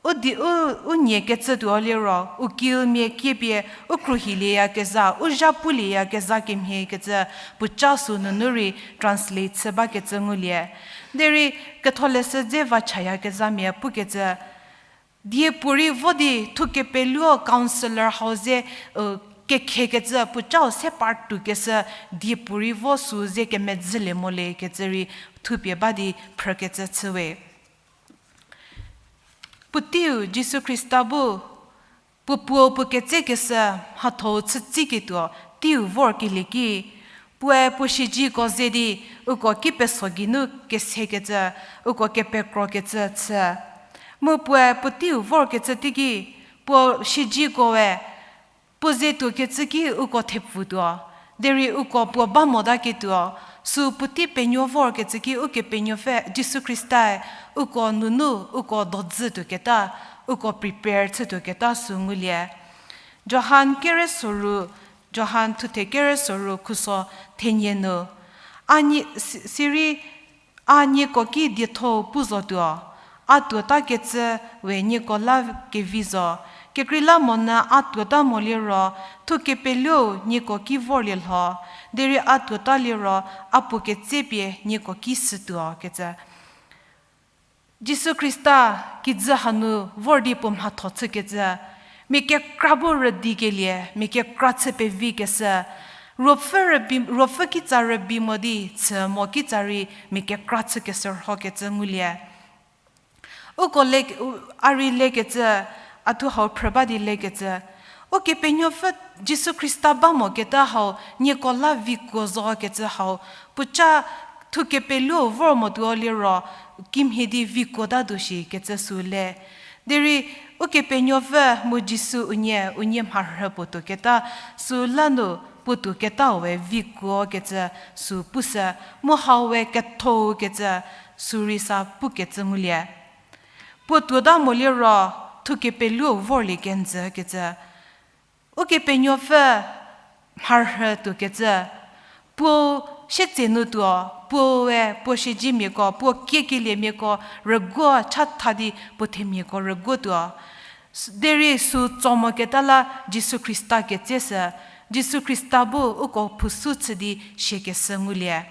u di-, u, u nie kecü tuo liro, u kiu mia kiepie, u khruohilieyakezha, u zha pulieyakezha kemhie kecü, puoca sü nunu rei translate chü bakecü ngulie. Derei ketholeshü dze va chayakezhamia pukecü, diepuorei vo di thukepeluo counselor hau ze, kekhekecü puocau se par tuokeshü, diepuorei vo sü ze kemedzülie mo le kecü rei thupie ba di phrükecü chüwe. Puoteiu Jisu Khrista bu, puo puo puo ketsekeshü mhatho-u chütsiketuo teiu vorkelie ki, puoe puo siedzeko ze di, uko ki peso geinu kesekecü, uko kepekrokecü chü. Mu puoe puoteiu vorkecü teiki, puo siedzekoe, puo ze tuokecü ki uko thepfutuo, derei uko puo ba motaketuo, sü puotei penuo vorkecü ki Ukepenuopfü Jisu Khristae uko nunu uko dodzü tuoketa, uko prepare chü tuoketa sü ngulie. Johan kere soru, Johan thuthe kere soru khuso thenie nu, a nie, si-, sirei a nieko ki dietho-u pu zotuo, a tuotakecü we nieko la kevi zo. Kekreilamonyü a tuota mo liro, thukepeluo-u nieko ki vorlie lho, derei a tuota liro, a puo ketsepie nieko ki shütuo kecü. Jisu Khrista kijü hanu vor di puo mhatho chükecü, mia kekra bu rüdikelie, mia kekra chü pevikeshü, ruopfü rübei, ruopfü kitsa rübei mo di chü mo kitsa rei mia kekra chükeshürhokecü ngulie. Uko le, u, a rei lekecü, a thuo hau phrü ba di lekecü, Ukepenuopfü Jisu Khrista ba moketa hau nieko la vikuo zokecü hau, puoca thukepeluo vor motuo liro, kimhie di vikuota tuo shi kecü sü le. Derei Ukepenuopfü mu Jisu unie, unie mharhü puo tuoketa, sü la nu puo tuoketau we vikuokecü sü pushü, mu hau we ketho-u kecü sü rei sa pukecü ngulie. Puo tuota mo liro, thukepeluo vorlie kenjü kecü. Ukepenuopfü mharhü tuokecü. Puo sietsenu tuo, puoe puo siedzemiako, puo kiekeliemiako rüguo chatha di puo themiako rüguo tuo. S-, derei sü tso moketa la Jisu Khrista ketseshü, Jisu Khrista bu uko phusu chü di siakeshü ngulie.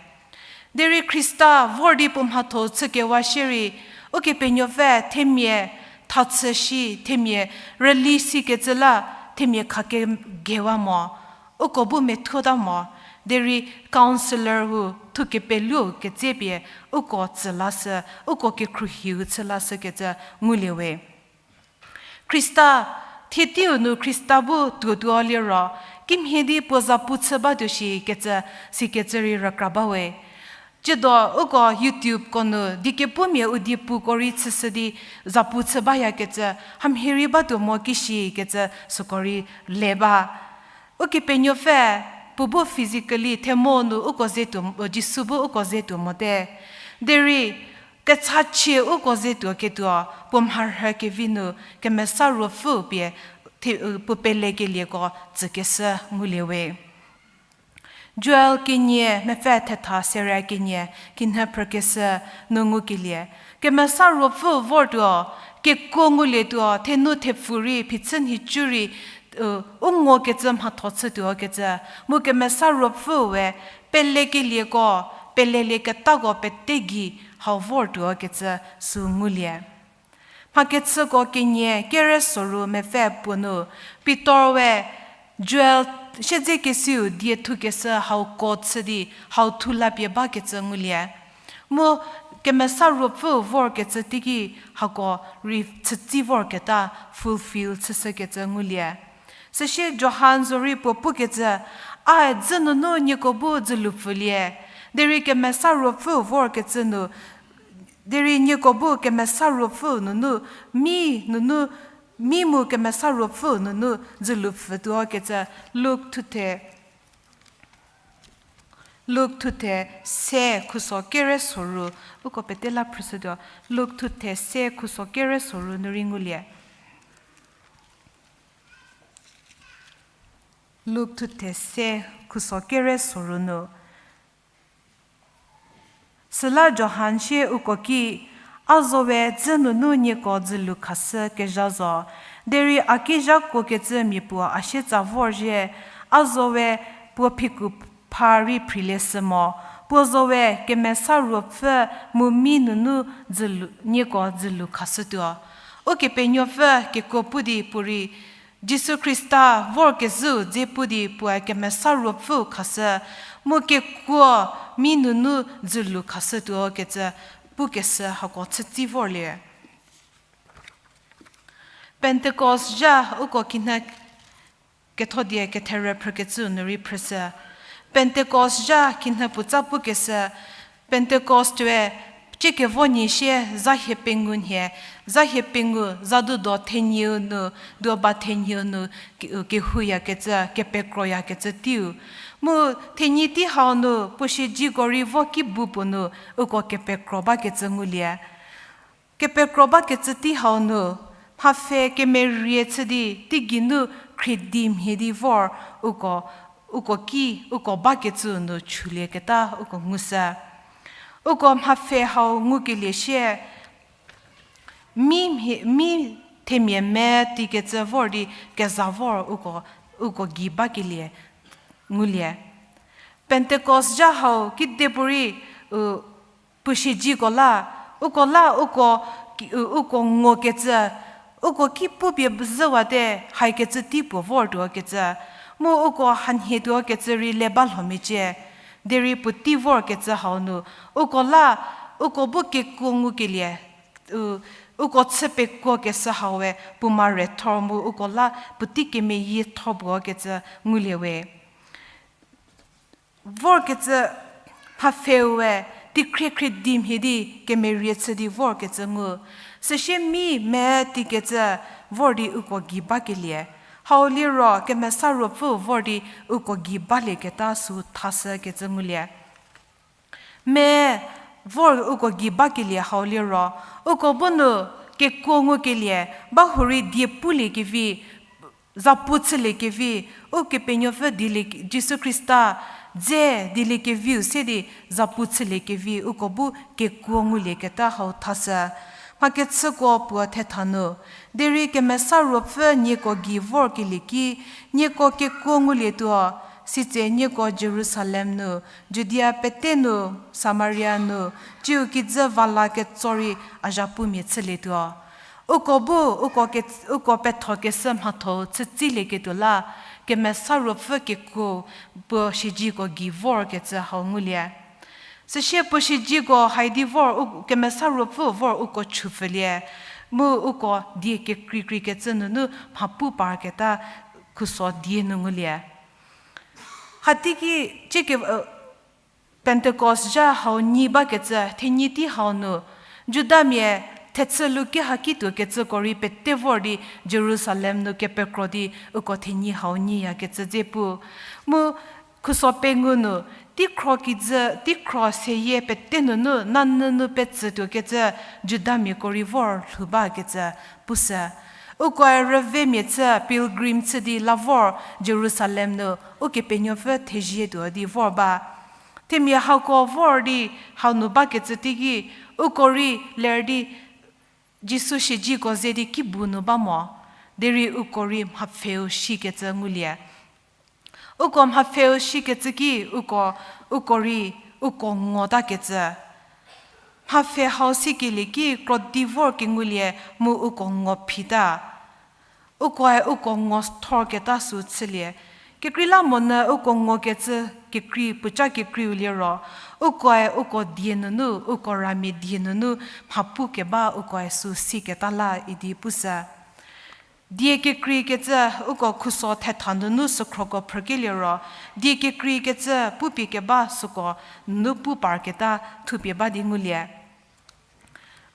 Derei Khrista vor di puo mhatho chükewa shierei, Ukepenuopfü themia thachü shi, themia rüli sikecü la, themia khakegewa mo, uko bu methuota mo, derei counselor-u thukepeluo ketsepie uko tsü lashü, uko kekhruohiu chü lashükecü ngulie we. Khrista, thie teiu nu Khrista bu tuotuo liro, kimhie di puo zapu chü batuo shi kecü, sikecü rei rükra bawe. Tsiedo uko YouTubeko nu dikepumia u diepuko rei chüshü di zapu chü bayakecü, hamhie rei batuo mo kishi kecü süko rei le ba. Ukepenuopfü, puo bu physically themo nu uko ze tuo, Jisu bu uko ze tuo mote. Derei, kechachie uko ze tuo ketuo, puo mharhü kevi nu, kemesa ruopfü pie, the-, puo pelekelieko tsükeshü ngulie we. Joel kenie mepfü thetha serie kenie, kinhie phrükeshü nu ngukelie. Kemesa ruopfü vortuo, kekuo ngulietuo, thenu thepfu rei, phichü nhicu rei, u ngokecü mhatho chütuo kecü, mu Kemesa Ruopfüu we pelekelieko, pelelieketako pete gei hau vortuo kecü sü ngulie. Mhakechüko kenie kere soru mepfü puo nu, Pitor we Joel siedzekesiu die thukeshü hau quote chü di hau thu lapie bakecü ngulie. Mu Kemesa Ruopfüu vorkecü teiki hako rei chütsi vorketa fulfill chüshükecü ngulie. Süsie Johan zorei puo pukecü, a dzü nunu nieko bu dzülu pfülie. Derei Kemesa Ruopfüu vorkecü nu, derei nieko bu Kemesa Ruopfüu nunu, mi nunu, mi mu Kemesa Ruopfüu nunu dzülu pfütuo kecü Luk thuthe Luk thuthe se khuso kere soru, uko pete la phrüshütuo, Luk thuthe se khuso kere soru nu rei ngulie. Luk thuthe se khuso kere soru nu. Süla Johan sie uko ki, a zo we dzü nunu nieko dzülu khashü kezha zo, derei a ki zhakuokecü mia puo a sietsa vorzhie, a zo we puo phiku pha rei phrilie shü mo, puo zo we Kemesa Ruopfü mu mi nunu dzülu, nieko dzülu khashütuo. Ukepenuopfü kekuo pu di puorei, Jisu Khrista vorkezhüu dze pu di puoe Kemesa Ruopfüu khashü, mu kekuo mi nunu dzülu khashütuo kecü pukeshü hako chütsi vorlie. Pentecost zha uko kinhie kethodie ketherü phrükecüu nu rei phrüshü. Pentecost zha kinhie puotsa pukeshü, Pentecost-e, ciekevo nyi sie zha hie pengou nhie, zha hie pengou zha dudo thenyiu nu, duoba thenyiu nu, ke-, kehouyakecü, kepekroyakecü teiu. Mu thenyi tei hau nu, puo siezeko rei vo ki bu puo nu, uko kepekro bakecü ngulie. Kepekro bakecü tei hau nu, mhapfhe kemerie chü di, teigei nu khriedi mhie di vor, uko, uko ki, uko bakecüu nu chülieketa uko ngushü. Uko mhapfhe hau ngukelie sie, mi mhie, mi themia me tikecü vor di keza vor uko, uko gei bakelie ngulie. Pentecost zha hau kidepuorei, u, puo siezeko la, uko la uko, ki, u, uko ngokecü, uko ki pupie zhüwate haikecü tei puo vortuokecü, mu uko hanhie tuokecü rei le ba lhomiecie, derei puotei vorkecü hau nu, uko la, uko bu kekuo ngukelie, u, uko chü pekuokeshü hau we puo mare thor mu uko la puotei kemeyie thor puokecü ngulie we. Vorkecü mhapfheu we, teikhrie khriedi mhie di kemerie chü di vorkecü ngu. Süsie mi me tikecü vor di uko gei bakelie. Hau liro Kemesa Ruopfü vor di uko gei balieketa sü thashükecü ngulie. Me vor uko gei bakelie hau liro, uko bu nu kekuo ngukelie, ba hurei die puliekevi, zapu chüliekevi, Ukepenuopfü dilie, Jisu Khrista dze diliekeviu se di zapu chüliekevi uko bu kekuo ngulieketa hau thashü. Mhakechüko puo thetha nu, derei Kemesa Ruopfü nieko gei vorkelie ki, nieko kekuo ngulietuo, sitse nieko Jerusalem nu, Judia pete nu, Samaria nu, tsiu kijü va la ketso rei a zhapumia chülietuo. Uko bu, uko ke, uko pethokeshü mhatho-u chütsilieketuo la, Kemesa Ruopfü kekuo puo siezeko gei vorkecü hau ngulie. Süsie puo siezeko hai di vor, u, Kemesa Ruopfü vor uko chupfülie, mu uko die kekreikreikecü nunu mha pu parketa khuso die nu ngulie. Hateiki, tsieke, Pentecost zha hau nyi bakecü, thenyi tei hau nu, Judamia thechü luki hakituo kecüko rei pete vor di Jerusalem nu kepekro di uko thenyi hau nyiyakecü dze pu. Mu khuso pengou nu, teikhro kijü, teikhro seyie pete nunu nanyü nu petsütuokecü Judamiako rei vor lhou bakecü pushü. Ukoe rüvemia chü pilgrim chü di la vor Jerusalem nu Ukepenuopfü thezietuo di vor ba. Themia hako vor di hau nu bakecü teiki, uko rei ler di Jisu siezeko ze di ki bu nu ba mo. Derei uko rei mhapfheu shikecü ngulie. Uko mhapfheu shikecü ki uko, uko rei, uko ngotakecü. Mhapfhe hau sikelie ki krodi vor kengulie mu uko ngo phita. Ukoe uko ngo thorketa sü chülie. Kekreilamonyü uko ngokecü kekrei, puoca kekreiu liro, ukoe uko die nunu, uko ramia die nunu mha pukeba ukoe sü siketa la idi pushü. Die kekreikecü uko khuso thetha nunu sükhroko phrükelie ro, die kekreikecü pupie keba süko nunu pu parketa thupie ba di ngulie.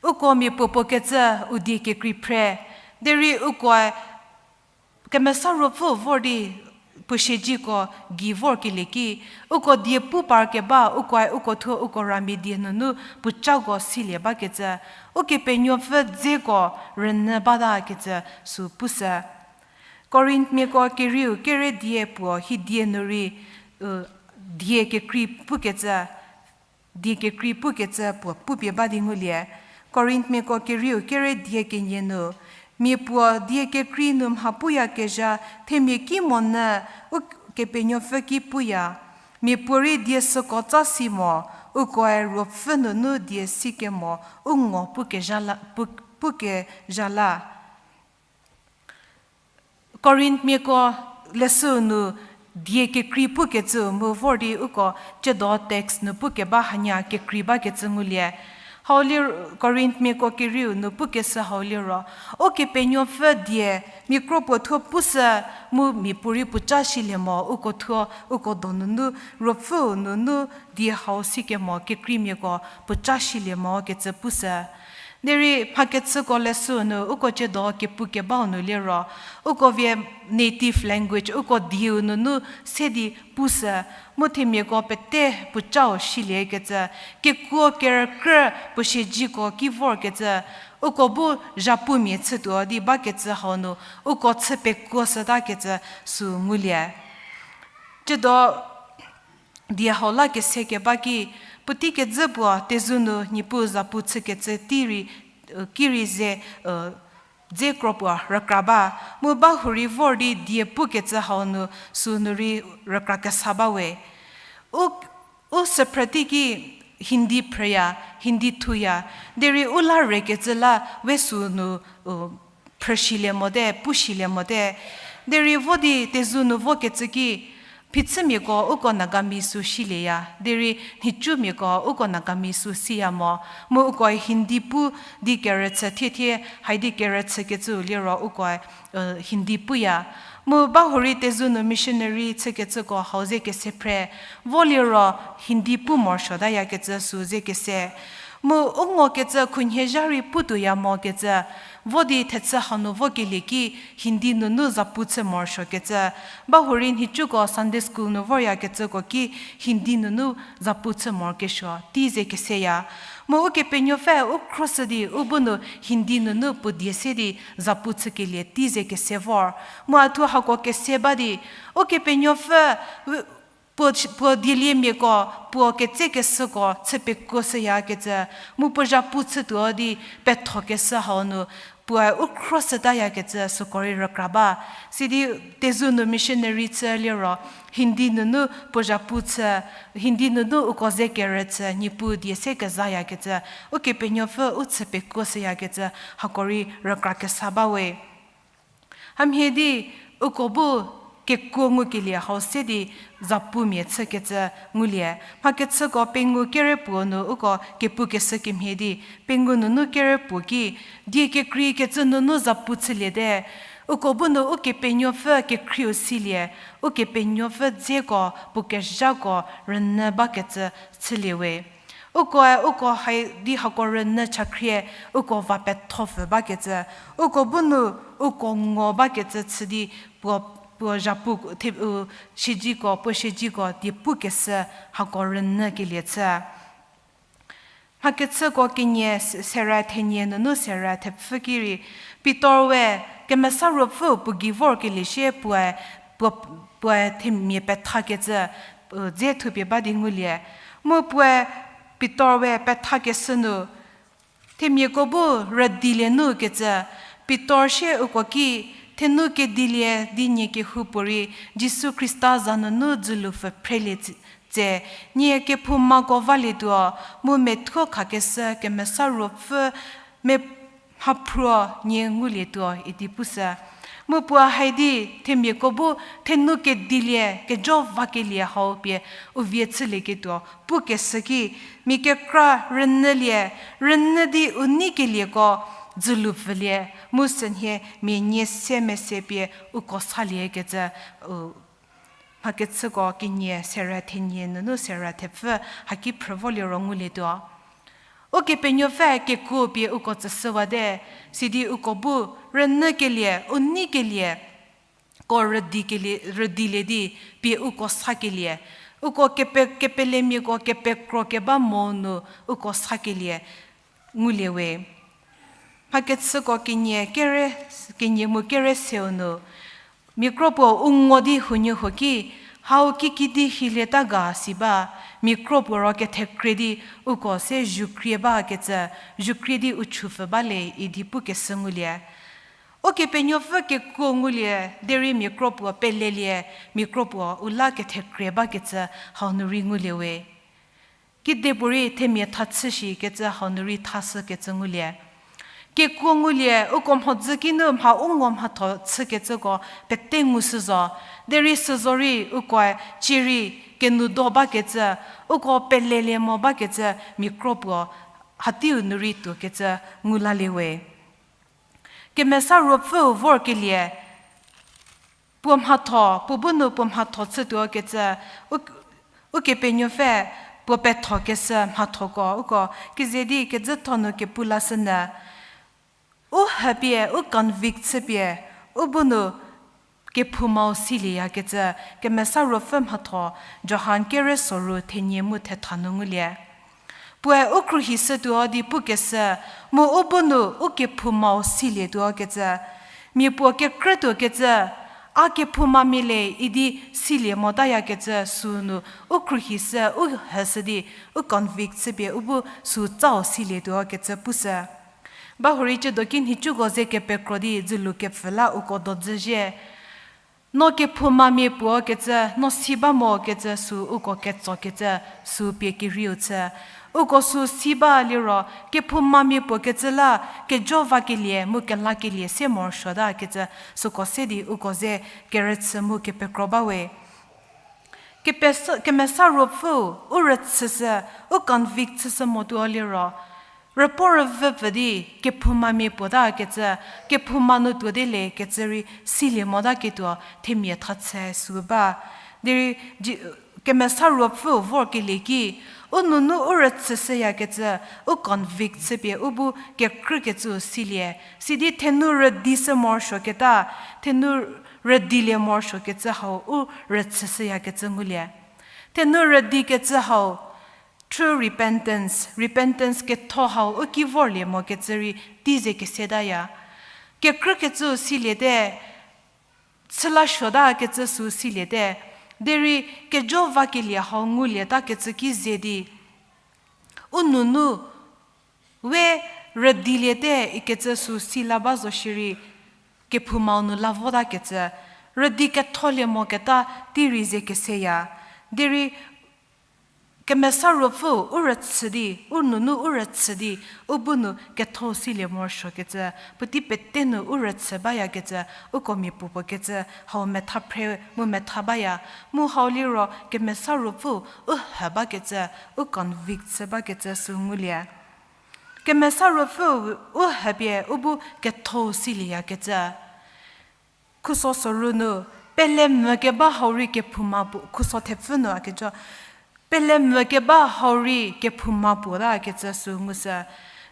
Uko mia puopuo kecü u die kekrei phre, derei ukoe Kemesa Ruopfü vor di puo siezeko gei vorkelie ki, uko die pu parkeba ukoe uko thuo uko ramia die nunu puocako silie bakecü, Ukepenuopfü dzeko rünyü batakecü sü pushü. Korinthmiako kerieu kere die puo hidie nu rei, u, die kekrei pukecü, die kekrei pukecü puo pupie ba di ngulie. Korinthmiako kerieu kere die kenie nu, mia puo die kekrei nu mha puyakezha themia ki monyü Ukepenuopfü ki puya. Mia puorei die süko tsa si mo, ukoe Ruopfü nunu die sikemo u ngo pukezha la, pu-, pukezha la. Korinthmiako leshüu nu die kekrei pukecü mu vor di uko tsiedo text nu pukeba hanie kekrei bakecü ngulie. Hau li, Korinthmiako kerieu nu pukeshü hau liro, Ukepenuopfü die mia kro puo thuo pushü mu mia puorei puoca shilie mo, uko thuo uko do nunu Ruopfüu nunu die hau sikemo kekreimiako puoca shilie mo kecü pushü. Derei mhakechüko leshüu nu uko tsiedo kepukebau nu liro, uko vie native language, uko dieu nunu se di pushü, mu themiako pete puocau shiliekecü, kekuo kerükrü puo siezeko ki vorkecü, uko bu zhapumia chütuo di bakecü hau nu, uko chü pekuoshütakecü sü ngulie. Tsiedo die hau la kese keba ki, puotei kezhü puo tezou nu Niepuu zapu chükecü tei rei, ki rei ze, dze kro puo rükra ba, mu bahurei vor di die pukecü hau nu sünu rei rükra kesa bawe. U, u süphrü teiki Hindi phrüya, Hindi thuya, derei u la rekecü la we sünu, phrüshülie mote, pushülie mote. Derei vo di tezou nu vokecü ki, phichümiako uko Nagami sü shilieya, derei nhicumiako uko Nagami sü siya mo, mu ukoe Hindi pu di kerüchü thiethie, haidi kerüchükecüu liro ukoe, Hindi puya. Mu bahurei tezou nu missionary chükecüko hau ze kese phre, vo liro Hindi pu morosuotayakecü sü ze kese. Mu u ngokecü khunhie zha rei putuoya mokecü, vo di thechü hanu vokelie ki Hindi nunu zapu chü morosuokecü, bahurei nhicuko Sunday school nu voryakecüko ki Hindi nunu zapu chü morokesuo tei ze keseya. Mu Ukepenuopfü u khroshü di u bu nu Hindi nunu puo die se di zapu chükelie tei ze kese vor. Mu a thuo hako kese ba di, Ukepenuopfü, puo, puo dieliemiako, puo ketsekeshüko chü pekuoshüyakecü, mu puo zhapu chütuo di pethokeshü hau nu, puoe u khroshütayakecü süko rei rükra ba. Sidi tezou nu missionary chü liro, Hindi nunu puo zhapu chü, Hindi nunu uko ze kerüchü, Niepuu die se kezayakecü, Ukepenuopfü u chü pekuoshüyakecü, hako rei rükra kesa bawe. Hamhie di uko bu kekuo ngukelie hau se di zapumia chükecü ngulie. Mhakechüko pengou kere puo nu uko kepukeshü kemhie di, pengou nunu kere puo ki, die kekreikecü nunu zapu chüliete, uko bu nu Ukepenuopfü kekhrieu silie, Ukepenuopfü dzeko puo kezhako rünyü bakecü chülie we. Ukoe uko hai di hako rünyü chakhrie, uko va pethopfü bakecü, uko bu nu uko ngo bakecü chü di puo, puo zhapu the, u, siezeko, puo siezeko die pukeshü hako rünyükelie chü. Mhakechüko kenie se-, sera thenie nunu sera thepfü ki rei, Pitor we Kemesa Ruopfü puo gei vorkelie sie puoe, puo, puoe themia pethakecü, u, dze thupie ba di ngulie. Mu puoe Pitor we pethakeshü nu, themiako bu rüdilie nu kecü, Pitor sie uko ki, Thenu kedilie di nie kehoupuorei Jisu Khrista za nunu dzülupfü phrelie tse, nie kephoumako valietuo, mu methuo khakeshü Kemesa Ruopfü mhaphruo nie ngulietuo idi pushü. Mu puo haidi themiako bu thenu kedilie kejo vakelie hau pie u vie chülieketuo pukeshü ki, mia kekra rünyülie, rünyü di u neikelieko dzülupfülie, mu sünhie mia nie se mese pie uko saliekecü, u, Mhakechüko kenie sera thenie nunu sera thepfü haki phrü volie ro ngulietuo. Ukepenuopfü kekuo pie uko tsüshüwate, sidi uko bu rünyükelie, u neikelie, ko rüdikelie, rüdilie di pie uko sakelie, uko kepe, kepelemiako kepekro keba mo nu uko sakelie ngulie we. Mhakechüko kenie kere, kenie mu kere seu nu, mia kro puo u ngo di huoniehuo ki, hau kikidi hilieta ga si ba, mia kro puo ro kethekrie di uko se zhukrie bakecü, zhukrie di u chupfü ba le idi pukeshü ngulie. Ukepenuopfü kekuo ngulie, derei mia kro puo pelelie, mia kro puo u la kethekrie bakecü hau nu rei ngulie we. Kidepuorei themia tha chü shikecü hau nu rei thashükecü ngulie. Kekuo ngulie, uko mhodzü kinu mha u ngo mhatho chükecüko pete ngushü zo. Derei süzo rei ukoe cierei kenou do bakecü, uko pelelie mo bakecü mia kro puo hateiu nu rei tuokecü ngu lalie we. Kemesa Ruopfüu vorkelie, puo mhatho, puo bu nu puo mhatho chütuokecü, u, Ukepenuopfü puo pethokeshü mhathoko uko keze di kezütho nu kepu lashünyü. U hüpie, u convict chüpie, u bu nu kephoumau silieyakecü, Kemesa Ruopfü mhatho, Johan kere soru thenie mu thetha nu ngulie. Puoe u khruohishütuo di pukeshü, mu u bu nu u kephoumau silietuokecü. Mia puo kekrütuokecü, a kephoumamia le idi silie motayakecü sünu u khruohishü, u hüshü di, u convict chüpie u bu sü tsau silietuokecü pushü. Bahurei ciedo ki nhicuko ze kepekro di dzülu kepfü la uko dodzüzhie. No kephoumamia puo kecü, no si ba mo kecü sü uko ketsokecü, sü pie kerieu chü. Uko sü si ba liro, kephoumamia puo kecü la, kejo vakelie mu kelakelie se morosuotakecü, süko se di uko ze kerüchü mu kepekro ba we. Kepesa-, Kemesa Ruopfüu, u rüchüshü, u convict chüshü motuo liro, rüpuo rüvüpfü di, kephoumamia puotakecü, kephouma nu tuo de le kecü rei silie motaketuo themia tha chü sü ba. Derei, Ji-, Kemesa Ruopfüu vorkelie ki, u nunu u rüchüshüyakecü, u convict chüpie u bu kekrükecüu silie. Sidi thenu rüdishü morosuoketa, thenu rüdilie morosuokecü hau u rüchüshüyakecü ngulie. Thenu rüdikecü hau, true repentance, repentance ketho hau u ki vorlie mokecü rei tei ze kesetaya. Kekrükecüu siliete, chülasuotakecü sü siliete, derei kejo vakelie hau ngulietakecü ki ze di, u nunu we rüdiliete ikecü sü si la ba zo shierei, kephoumau nu la votakecü, rüdi ketholie moketa tei rei ze keseya. Derei Kemesa Ruopfüu u rüchü di, u nunu u rüchü di, u bu nu ketho silie morosuokecü, puotei pete nu u rüchü bayakecü, uko mia puopuo kecü, hau metha phre mu metha baya, mu hau liro Kemesa Ruopfüu u hü bakecü, u convict chü bakecü sü ngulie. Kemesa Ruopfüu u hüpie u bu ketho silieyakecü. Khuso soru nu, pele mvü keba hau rei kephouma puo, khuso thepfü nu a kejo, pele mvü keba hau rei kephouma puotakecü sü ngushü.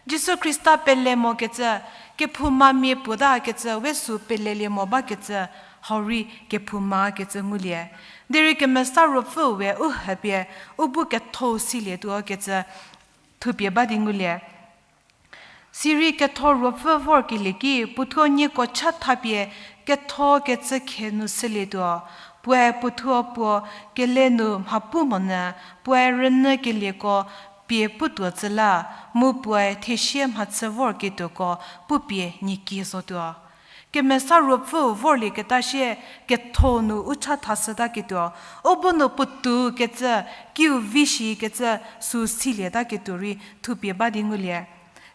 Jisu Khrista pele mokecü, kephoumamia puotakecü, we sü pelelie mo bakecü, hau rei kephoumakecü ngulie. Derei Kemesa Ruopfüu we u hüpie, u bu ketho silietuokecü, thupie ba di ngulie. Sirei ketho ruopfü vorkelie ki, puothuo nieko cha thapie ketho kecü khe nu shülietuo. Puoe puothuo puo kele nu mha pu monyü, puoe rünyükelieko pie putuo tsü la, mu puoe thesie mhachü vorketuoko pupie nie ki zotuo. Kemesa Ruopfüu vorlieketa shie ketho nu u cha thashütaketuo, u bu nu puotou kecü, kiu vi shikecü sü silietaketuo rei thupie ba di ngulie.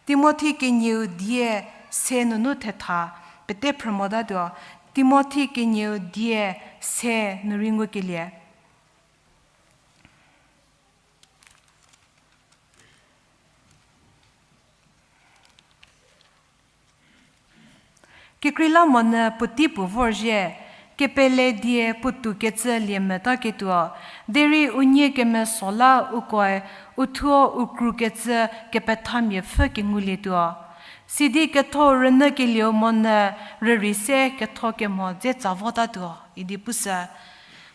Timothi kenieu die se nunu thetha pete phrü motatuo. Timothi kenieu die se nu rei ngukelie. Kekreilamonyü puotei puo vorzhie, kepele die puotou kecü lie metaketuo, derei unie kemeso la ukoe uthuo u krukecü kepethamia pfhü kengulietuo. Sidi ketho rünyükelieu monyü rürei se ketho kemo dze tsa votatuo idi pushü.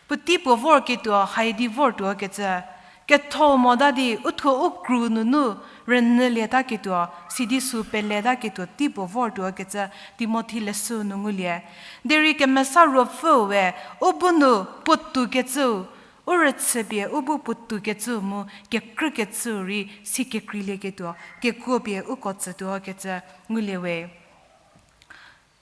Puotei puo vorketuo haidi vortuo kecü, ketho mota di uthuo u kru nunu rünyülietaketuo, sidi sü peletaketuo tei puo vortuo kecü Timothi leshü nu ngulie. Derei Kemesa Ruopfüu we u bu nu puotou kecüu, u rüchüpie u bu puotou kecüu mu kekrükecüu rei si kekreilieketuo kekuo pie uko tsütuo kecü ngulie we.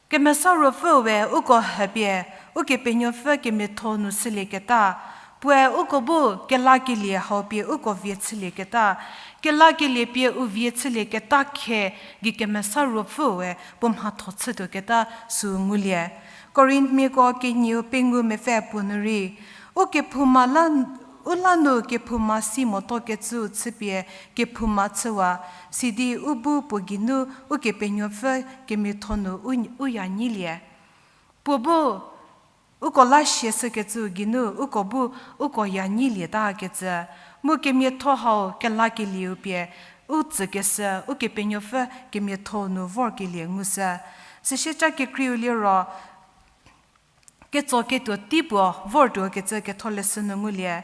Kemesa Ruopfüu we uko hüpie Ukepenuopfü kemiatho nu shülieketa, puoe uko bu kelakelie hau pie uko vie chülieketa, kelakelie pie u vie chülieketa khe gei Kemesa Ruopfüu we puo mhatho chütuoketa sü ngulie. Korinthmiako kenieu pengou mepfü puo nu rei, u kephouma la, u la nu kephouma si motokecüu chüpie kephouma chüwa, sidi u bu puo geinu Ukepenuopfü kemiatho nu u, u ya nyilie. Puo bu uko la siashükecüu geinu uko bu uko ya nyilie takecü, mu kemiatho hau kelakelieu pie u tsükeshü Ukepenuopfü kemiatho nu vorkelie ngushü. Süsieca kekreiu liro, ketsoketuo tei puo vortuo kecü ketholeshü nu ngulie.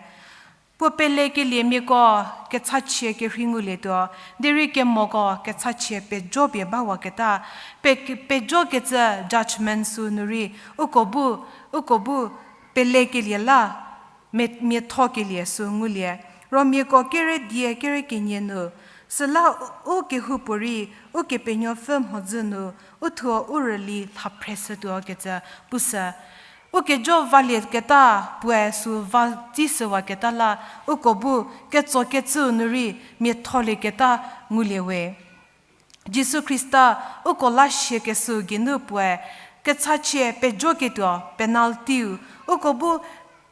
Puo pelekeliemiako kechachie kerhei ngulietuo, derei kemoko kechachie pejo pie bawaketa, pe-, pejokecü judgment sü nu rei uko bu, uko bu pelekelie la mia-, miathokelie sü ngulie. Romiako kere die kere kenie nu, süla u, u kehoupuorei Ukepenuopfü mhodzü nu uthuo u rüli lhaphre shütuo kecü pushü. U kejo valieketa puoe sü va tsishüwaketa la, uko bu ketsokecüu nu rei miatholieketa ngulie we. Jisu Khrista uko la siakeshüu geinu puoe kechachie pejoketuo penalty-u, uko bu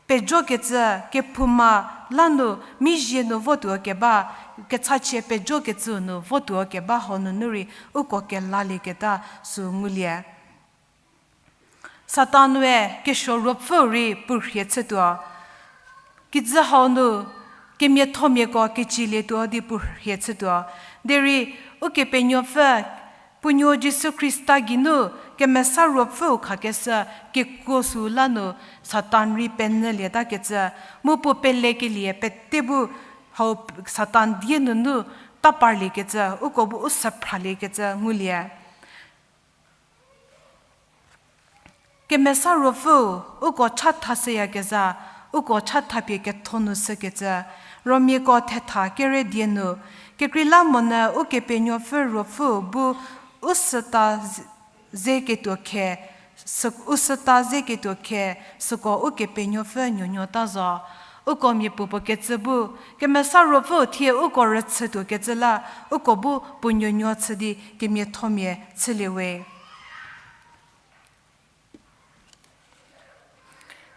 pejokecü kephouma la nu mizhie nu votuo keba, kechachie pejokecüu nu votuo keba hau nunu rei uko kelalieketa sü ngulie. Satan-e kesuo ruopfüu rei puo rhie chütuo. Kijü hau nu kemiathomiako kecilietuo di puo rhie chütuo. Derei Ukepenuopfü, puo nuo Jisu Khrista geinu Kemesa Ruopfüu khakeshü kekuo sü la nu Satan rei penyülietakecü, mu puo pelekelie pete bu hau Satan die nunu ta parliekecü, uko bu u sü phraliekecü ngulie. Kemesa Ruopfüu uko chathashüyakezha, uko chathapie ketho nu shükecü, Romiako thetha kere die nu, kekreilamonyü Ukepenuopfü Ruopfüu bu u süta ze-, zeketuo khe, sü-, u süta zeketuo khe, süko Ukepenuopfü nuonuota zo. Uko mia puopuo kecü bu, Kemesa Ruopfüu thie uko rüchütuokecü la, uko bu puo nuonuo chü di kemiathomia chülie we.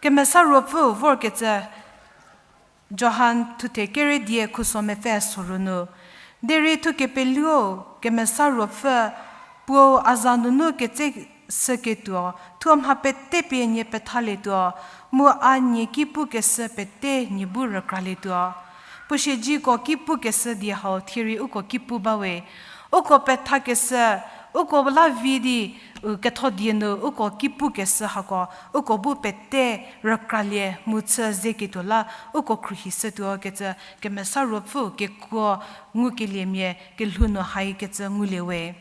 Kemesa Ruopfüu vorkecü, Johan thuthe kere die khuso mepfü soru nu. Derei thu kepeluo, Kemesa Ruopfü, puou a za nunu ketse shüketuo, thuo mha pete pie nie pethalietuo, mu a nie ki pukeshü pete nie bu rükralietuo. Puo siezeko ki pukeshü die hau thierei uko ki pu bawe. Uko pethakeshü, uko la vi di, u kethodie nu uko ki pukeshü hako, uko bu pete rükralie mu chü zeketuo la, uko khruohishütuo kecü Kemesa Ruopfüu kekuo ngukeliemia kelhou nu haikecü ngulie we.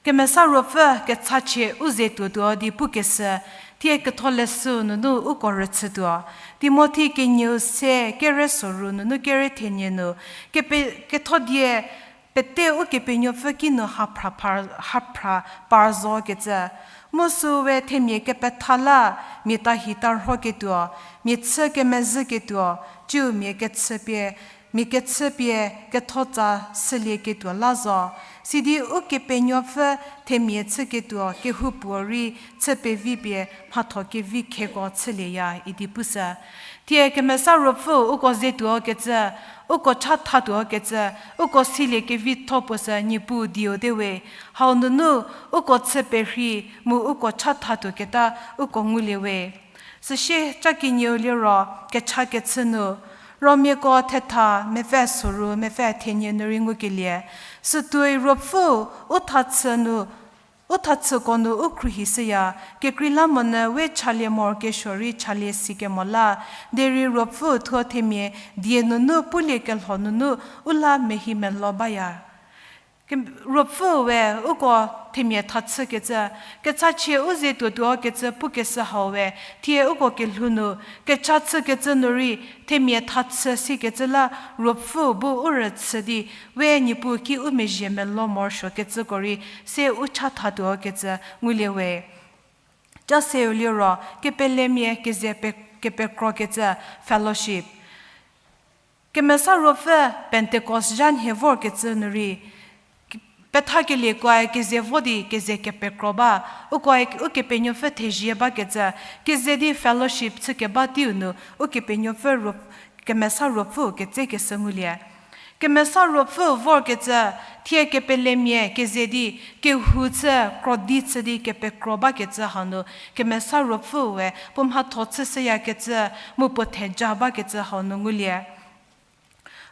Kemesa Ruopfü kechachie u ze tuotuo di pukeshü, thie ketholeshü nunu uko rüchütuo. Timothi kenieu se kere soru nunu kere thenie nu, kepe-, kethodie pete Ukepenuopfü kinu haphra par-, haphra par zokecü. Mu süu we themia kepetha la mia tahi tarhoketuo, mia chü kemezhüketuo, ciu mia kechü pie, mia kechü pie kethotsa shülieketuo la zo. Sidi Ukepenuopfü themia chüketuo kehoupuorei chü pevi pie mhatho kevi kheko chülieya idi pushü. Thie Kemesa Ruopfü uko ze tuokecü, uko chathatuokecü, uko silie kevitho puo sü Niepuu dieu te we. Hau nunu uko chü perhei mu uko chathatuoketa uko ngulie we. Süsie ca kenieu liro kechakechü nu, Romiako thetha mepfü soru mepfü thenie nu rei ngukelie. Sütuoi Ruopfü u thachü nu, u thachüko nu u khruohishüya, kekreilamonyü we chalie morokesuo rei chalie sikemo la, derei Ruopfü thuo themia die nunu puliekelho nunu u la mehi melo baya. Ke-, Ruopfüe uko themia thachükecü, kechachie u ze tuotuokecü pukeshü hau we, thie uko kelhou nu, kecha chükecü nu rei, themia thachü sikecü la Ruopfü bu u rüchü di, we Niepuu ki u mezhie melo morosuokecüko rei, se u chathatuokecü ngulie we. Ca seu liro, kepelemia keze pe-, kepekrokecü fellowship. Kemesa Ruopfü Pentecost zha nhie vorkecü nu rei, pethakeliekoe keze vo di keze kepekro ba, ukoe Ukepenuopfü thezie bakecü, keze di fellowship chükeba teiu nu, Ukepenuopfü Ruo-, Kemesa Ruopfü ketsekeshü ngulie. Kemesa Ruopfü vorkecü, thie kepelemia keze di, kehou chü, krodi chü di kepekro bakecü hau nu, Kemesa Ruopfüe puo mhatho chüshüyakecü, mu puo theja bakecü hau nu ngulie.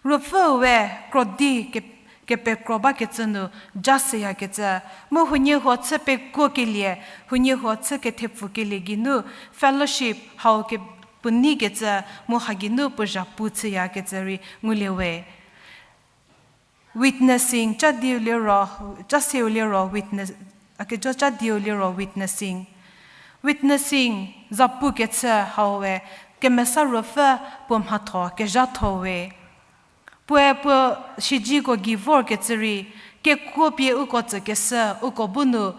Ruopfüe krodi ke-, kepekro bakecü nu ja shüyakecü, mu huoniehuo chü pekuokelie, huoniehuo chü kethepfukelie geinu fellowship hau ke-, puo neikecü, mu ha geinu puo zhapu chüyakecü rei ngulie we. Witnessing, ca diu liro, ca seu liro witness, a kejo ca diu liro witnessing. Witnessing, zapukechü hau we, Kemesa Ruopfü puo mhatho kezhatho we. Puoe puo siedzeko gei vorkecü rei, kekuo pie uko tsükeshü, uko bu nu,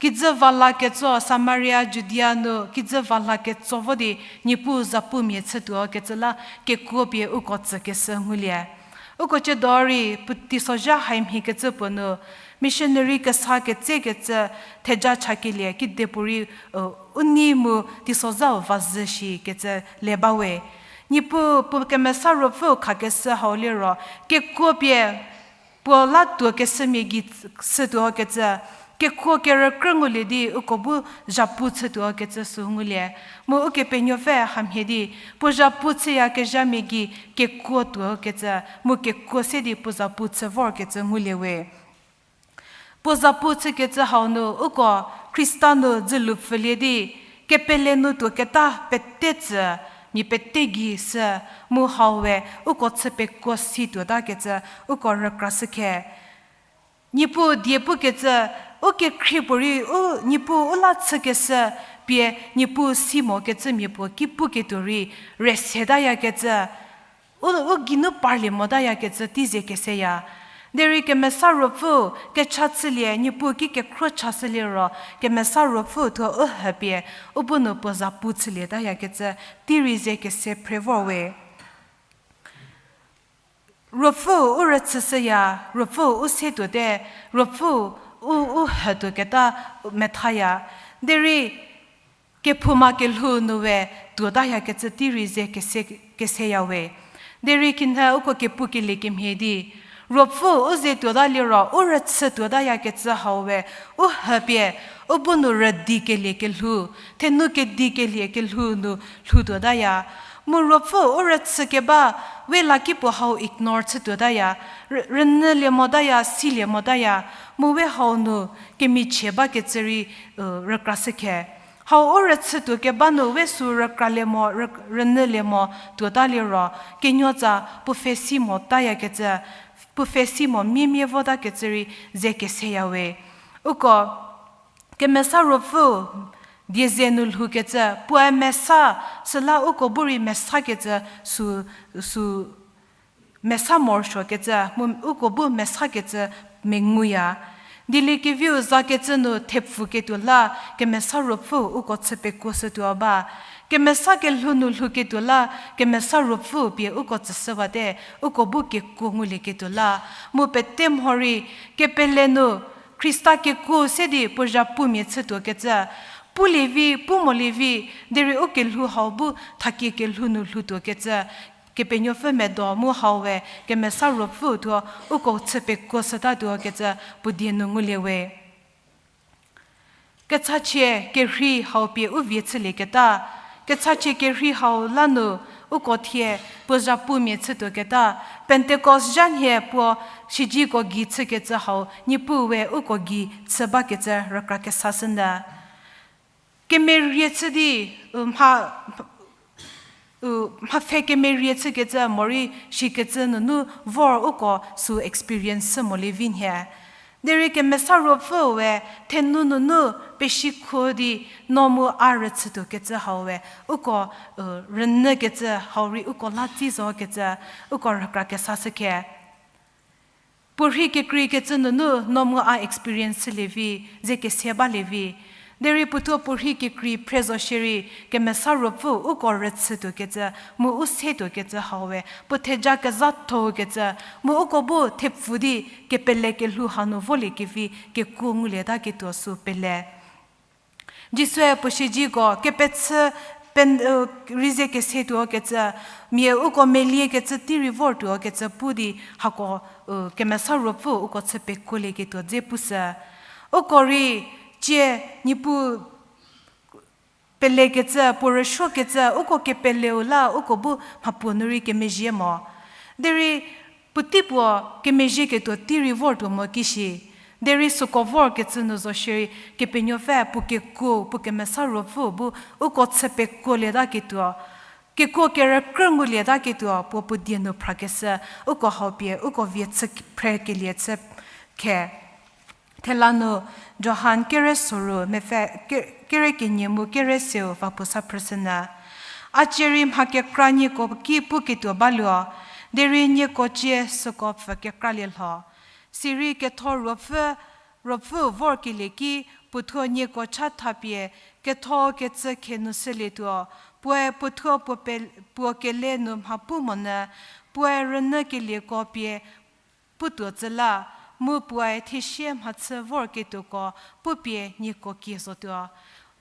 kijü va la ketso Samaria, Judia nu, kijü va la ketso vo di, Niepuu zapumia chütuokecü la, kekuo pie uko tsükeshü ngulie. Uko ciedo rei, puo teisozha haimhiekecü puo nu, missionary kesa ketsekecü, theja chakelie, kidepuorei, u nei mu teisozhau va zhü shikecü le ba we. Niepuu puo Kemesa Ruopfü khakeshü hau liro, kekuo pie, puo la tuokeshümia gei shütuokecü, kekuo kerükrü ngulie di uko bu zhapu chütuokecü sü ngulie. Mu Ukepenuopfü hamhie di, puo zhapu chüyakezhamia gei kekuo tuokecü, mu kekuo se di puo zhapu chü vorkecü ngulie we. Puo zhapu chükecü hau nu, uko Khrista nu dzülu pfülie di, kepele nu tuoketa pete tsü, mia pete gei sü, mu hau we, uko chü pekuo si tuotakecü, uko rükrashü khe. Niepuu die pukecü, u kekhrie puorei, u Niepuu u la chükeshü, pie Niepuu si mokecü mia puo ki puketuo rei, rüse tayakecü, u, u geinu parlie motayakecü tei ze keseya. Derei Kemesa Ruopfü kecha chülie, Niepuu ki kekhro chashüliro, Kemesa Ruopfü thuo u hüpie, u bu nu puo zhapu chülietayakecü tei rei ze kese phre vor we. Ruopfü u rüchüshüya, Ruopfü u se tuote, Ruopfü u, u hütuoketa methaya. Derei kephouma kelhou nu we tuotayakecü tei rei ze kese, keseya we. Derei kinhie uko kepukelie kemhie di, Ruopfü u ze tuota liro, u rüchü tuotayakecü hau we, u hüpie, u bu nu rüdikelie kelhou, thenu kedikelie kelhou nu lhou tuotaya. Mu Ruopfü u rüchü keba, we lakipuo hau ignore chü tuotaya, rü-, rünyülie motaya, silie motaya, mu we hau nu kemichie bakecü rei, rükrashü khe. Hau u rüchü tuo keba nu we sü rükralie mo, rü-, rünyülie mo tuota liro, kenuotsa puo pfhe si motayakecü, puo pfhe si mo miemie votakecü rei ze keseya we. Uko, Kemesa Ruopfü, die ze nu lhoukecü, puoe mesa, süla uko bu rei mesakecü, sü, sü, mesa morosuokecü, mu uko bu mesakecü menguya. Dieliekeviu zakecü nu thepfuketuo la, Kemesa Ruopfüu uko chü pekuoshütuo ba. Kemesa kelhou nu lhouketuo la, Kemesa Ruopfüu pie uko tsüshüwate, uko bu kekuo ngulieketuo la. Mu pete mhorei, kepele nu, Khrista kekuo se di puo zhapumia chütuokecü, pulie vi, pu molie vi, derei u kelhou hau bu thakie kelhou nu lhoutuokecü, Kepenuopfü medo mu hau we, Kemesa Ruopfüu thuo uko chü pekuoshütatuokecü puo die nu ngulie we. Kechachie kerhei hau pie u vie chülieketa, kechachie kerhei hau la nu uko thie puo zhapumia chütuoketa, Pentecost zha nhie puo siedzeko gei chükecü hau Niepuu we uko gei chü bakecü rükra kesashünyü. Kemerie chü di, u, mha, u, mhapfhe kemerie chükecü morei shikecü nunu vor uko sü experience shü molie vi nhie. Derei Kemesa Ruopfüu we thenu nunu pesikho di no mu a rüchütuokecü hau we, uko, u, rünyükecü hau rei uko la tsi zokecü, uko rükra kesashükhe. Puorhei kekreikecü nunu no mu a experience chülie vi, ze kese balie vi. Derei puothuo puorhei kekrei phre zo shierei, Kemesa Ruopfüu uko rüchütuokecü, mu u setuokecü hau we, puo theja kezhatho-u kecü, mu uko bu thepfu di kepele kelhou hanu voliekevi kekuo ngulietaketuo sü pele. Jisue puo siedzeko kepechü pen-, u, rei ze kesetuokecü, mia uko meliekecü tei rei vortuokecü pu di hako, u, Kemesa Ruopfüu uko chü pekuolieketuo dze pushü. Uko rei cie Niepuu pelekecü, puo rüsuokecü, uko kepeleu la uko bu mhapuo nu rei kemezhie mo. Derei puotei puo kemezhieketuo tei rei vortuo mo kishi. Derei süko vorkecü nu zo shierei Kepenuopfü puo kekuo, puo Kemesa Ruopfüu bu uko chü pekuolietaketuo, kekuo kerükrü ngulietaketuo puo puo die nu phrakeshü, uko hau pie uko vie chü phrekelie chü khe. Thela nu Johan kere soru mepfü ke-, kere kenie mu kere seu va puo sa phrüshünyü. A cie rei mha kekra nieko ki puketuo baluo, derei nieko cie süko pfü kekralie lho. Sirei ketho Ruopfü, Ruopfü vorkelie ki puothuo nieko cha thapie ketho kecü khenu shülietuo, puoe puothuo puo pe-, puo kele nu mha pu monyü, puoe rünyükelieko pie putuo tsü la, mu puoe thesie mhachü vorketuoko pupie nieko kie zotuo.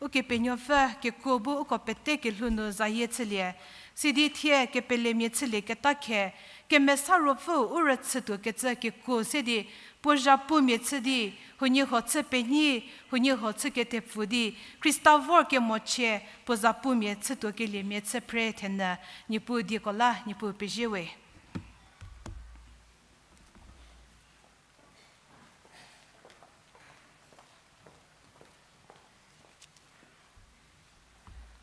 Ukepenuopfü kekuo bu uko pete kelhou nu zayie chülie, sidi thie kepelemia chülieketa khe, Kemesa Ruopfüu u rüchütuokecü kekuo se di, puo zhapumia chü di, huoniehuo chü penyi, huoniehuo chü ketepfu di, Khrista vorkemochie puo zapumia chütuokeliemia chü phre thenyü, Niepuu dieko la Niepuu pezie we.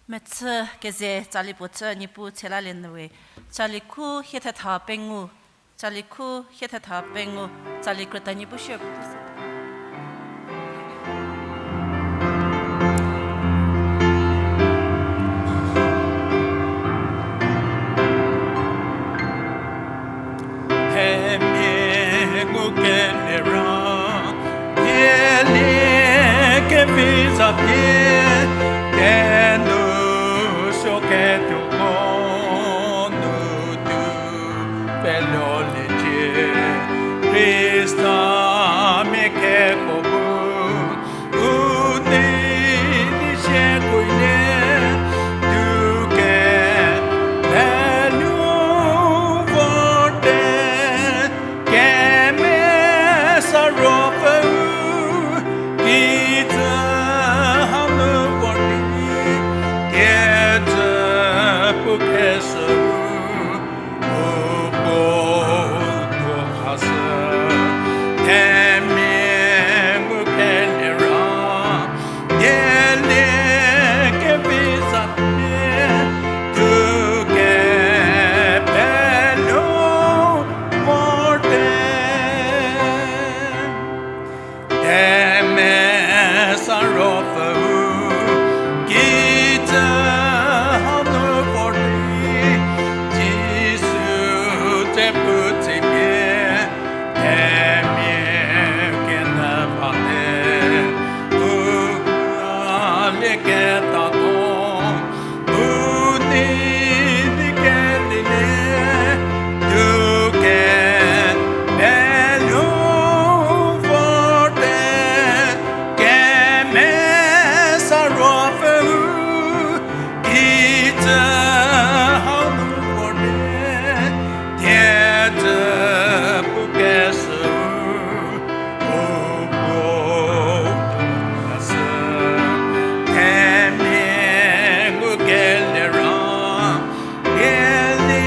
Mechü keze tsali puo chü Niepuu tshe lalie nyü we, tsali khu hie thetha pengou, tsali khu hie thetha pengou, tsali krüta Niepuu shie. Themia ngukeliera, thielie kevi za pie, kenu suoketuoko nu tu peloliecie, Khrista Tato, u nei di kelilie, tuke, pelu vorte, kemesa ruopfüu, kicü hanu vorte, tiecü pukeshüu, u puo tuo kashü, themia ngukeliera, kele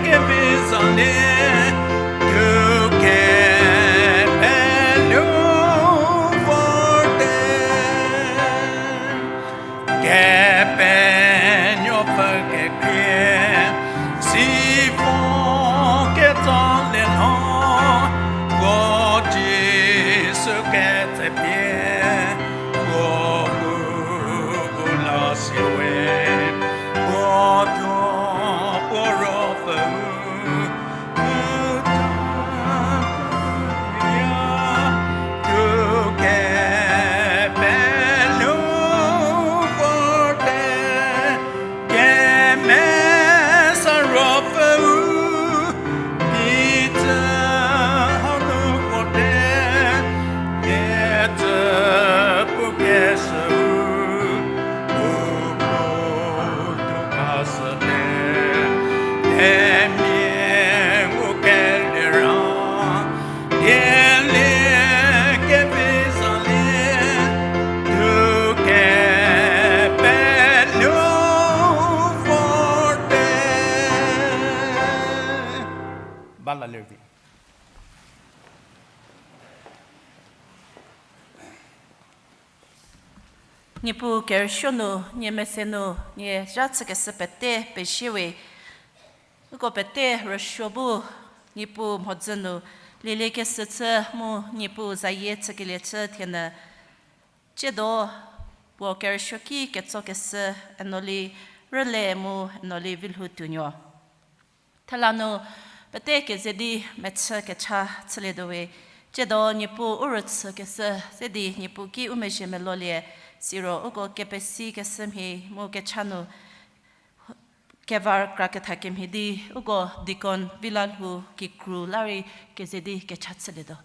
kevi zalie, tuke pelu vorte. Kepenuopfü kekhrie, sivo ketsolie lho, puo Jisu ketsepie, puo bu u la siwe, puo thuo puo ruopfüu, u ta ya, tuke pelu vorte, kemesa ruopfüu, kicü hanu vorte, tiecü pukeshüu, u puo tuo kashüte, themia ngukeliera, kele kevi zalie, tuke pelu vorte. Ba la lervi. Niepuu kerüsuo nu, nie mese nu, nie zha chükeshü pete pezie we. Uko pete rüsuo bu, Niepuu mhodzü nu, lieliekeshü chü mu Niepuu zayie chükelie chü thienyü. Tsiedo, puo kerüsuoki ketsokeshü, Enoli Rüle mu Enoli Vilhou Tuonuo. Thela nu pete keze di mechü kecha chülietuo we, tsiedo Niepuu u rüchükeshü se di Niepuu ki u mezhie melolie, siro uko kepesikeshü mhie mu kecha nu keva kra ketha kemhie di uko deacon Vilalhou Kikru la rei keze di kecha chülietuo.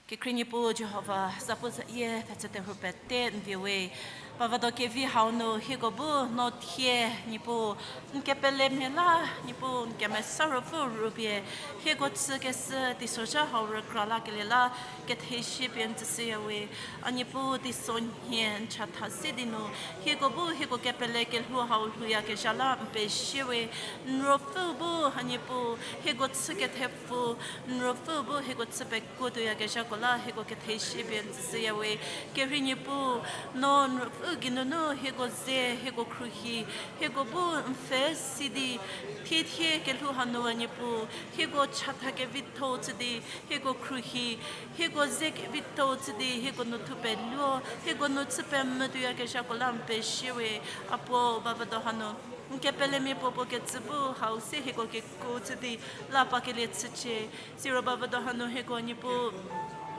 Kekhrie Niepuu Jihova, zapu zayie thetse terhu pete n vie we. Bavado kevi hau nu hieko bu no thie Niepuu n kepelemia la, Niepuu n kemesa ruopfü rübei, hieko chükeshü teisozha hau rükra lakelie la, kethezie pie n tsüshüya we. A Niepuu teisonhie n chatha se di nu, hieko bu hieko kepele kelhou hau lhouyakezha la n pezie we. N ruopfü bu a Niepuu hieko chü kethepfu, n ruopfü bu hieko chü pekuo tuoyakezhako la hieko kethezie pie n tsüshüya we. Kerhei Niepuu, no n ruopfü geinunu hieko ze, hieko khruohi, hieko bu n pfhe si di, thiethie kelhou hanu a Niepuu, hieko chatha kevitho chü di, hieko khruohi, hieko ze kevitho chü di, hieko nu thupeluo, hieko nu chü pemvü tuoyakezhako la n pezie we. A puo, bavado hanu n kepelemia puo puo kecü bu hau se hieko kekuo chü di la pakelie chücie. Siro bavado hanu hieko Niepuu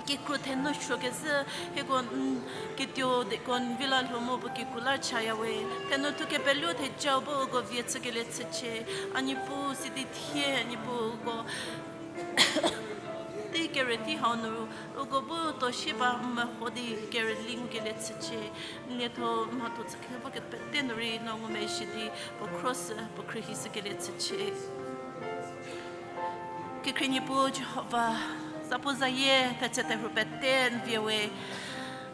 kikru thenu suokezhü, hieko n ketuo deacon Vilalhou mu puo kikru la chaya we. Thenu thukepeluo thejau bu uko vie chükelie chücie. A Niepuu sidi thie Niepuu uko tei kerütei hau nu uko bu toshie ba meho di kerüli ngukelie chücie. N lietho mhatho chükeba kepete nu rei no ngumezhie di puo khro sü puo khruohi shükelie chücie. Kekhrie Niepuu Jihova, zapu zayie thetse terhu pete n vie we.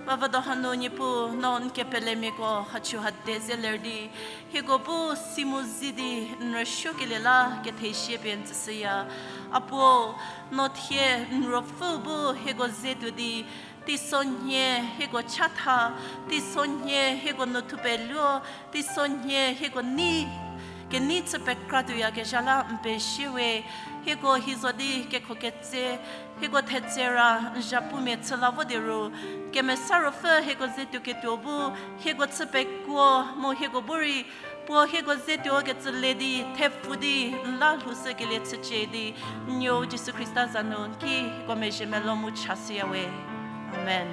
Bavado hanu Niepuu no n kepelemiako hachu hade ze ler di, hieko bu si mu zi di n rüsuokelie la kethezie pie n tsüshüya. A puo, no thie n ruopfü bu hieko ze tuo di, teisonhie hieko chatha, teisonhie hieko nu thupeluo, teisonhie hieko nei kenei chü pekra tuoyakezha la n pezie we. Hieko hi zo di kekho ketse, hieko thetse ra n zhapumia chü la vo di ru, kemesa ruopfü hieko ze tuo ketuo bu hieko chü pekuo mu hieko bu rei puo hieko ze tuo kecü le di thepfu di n la lhoushükelie chücie di, n nuou Jisu Khrista za nu n ki hieko mezhie melou mu chashüya we. Amen.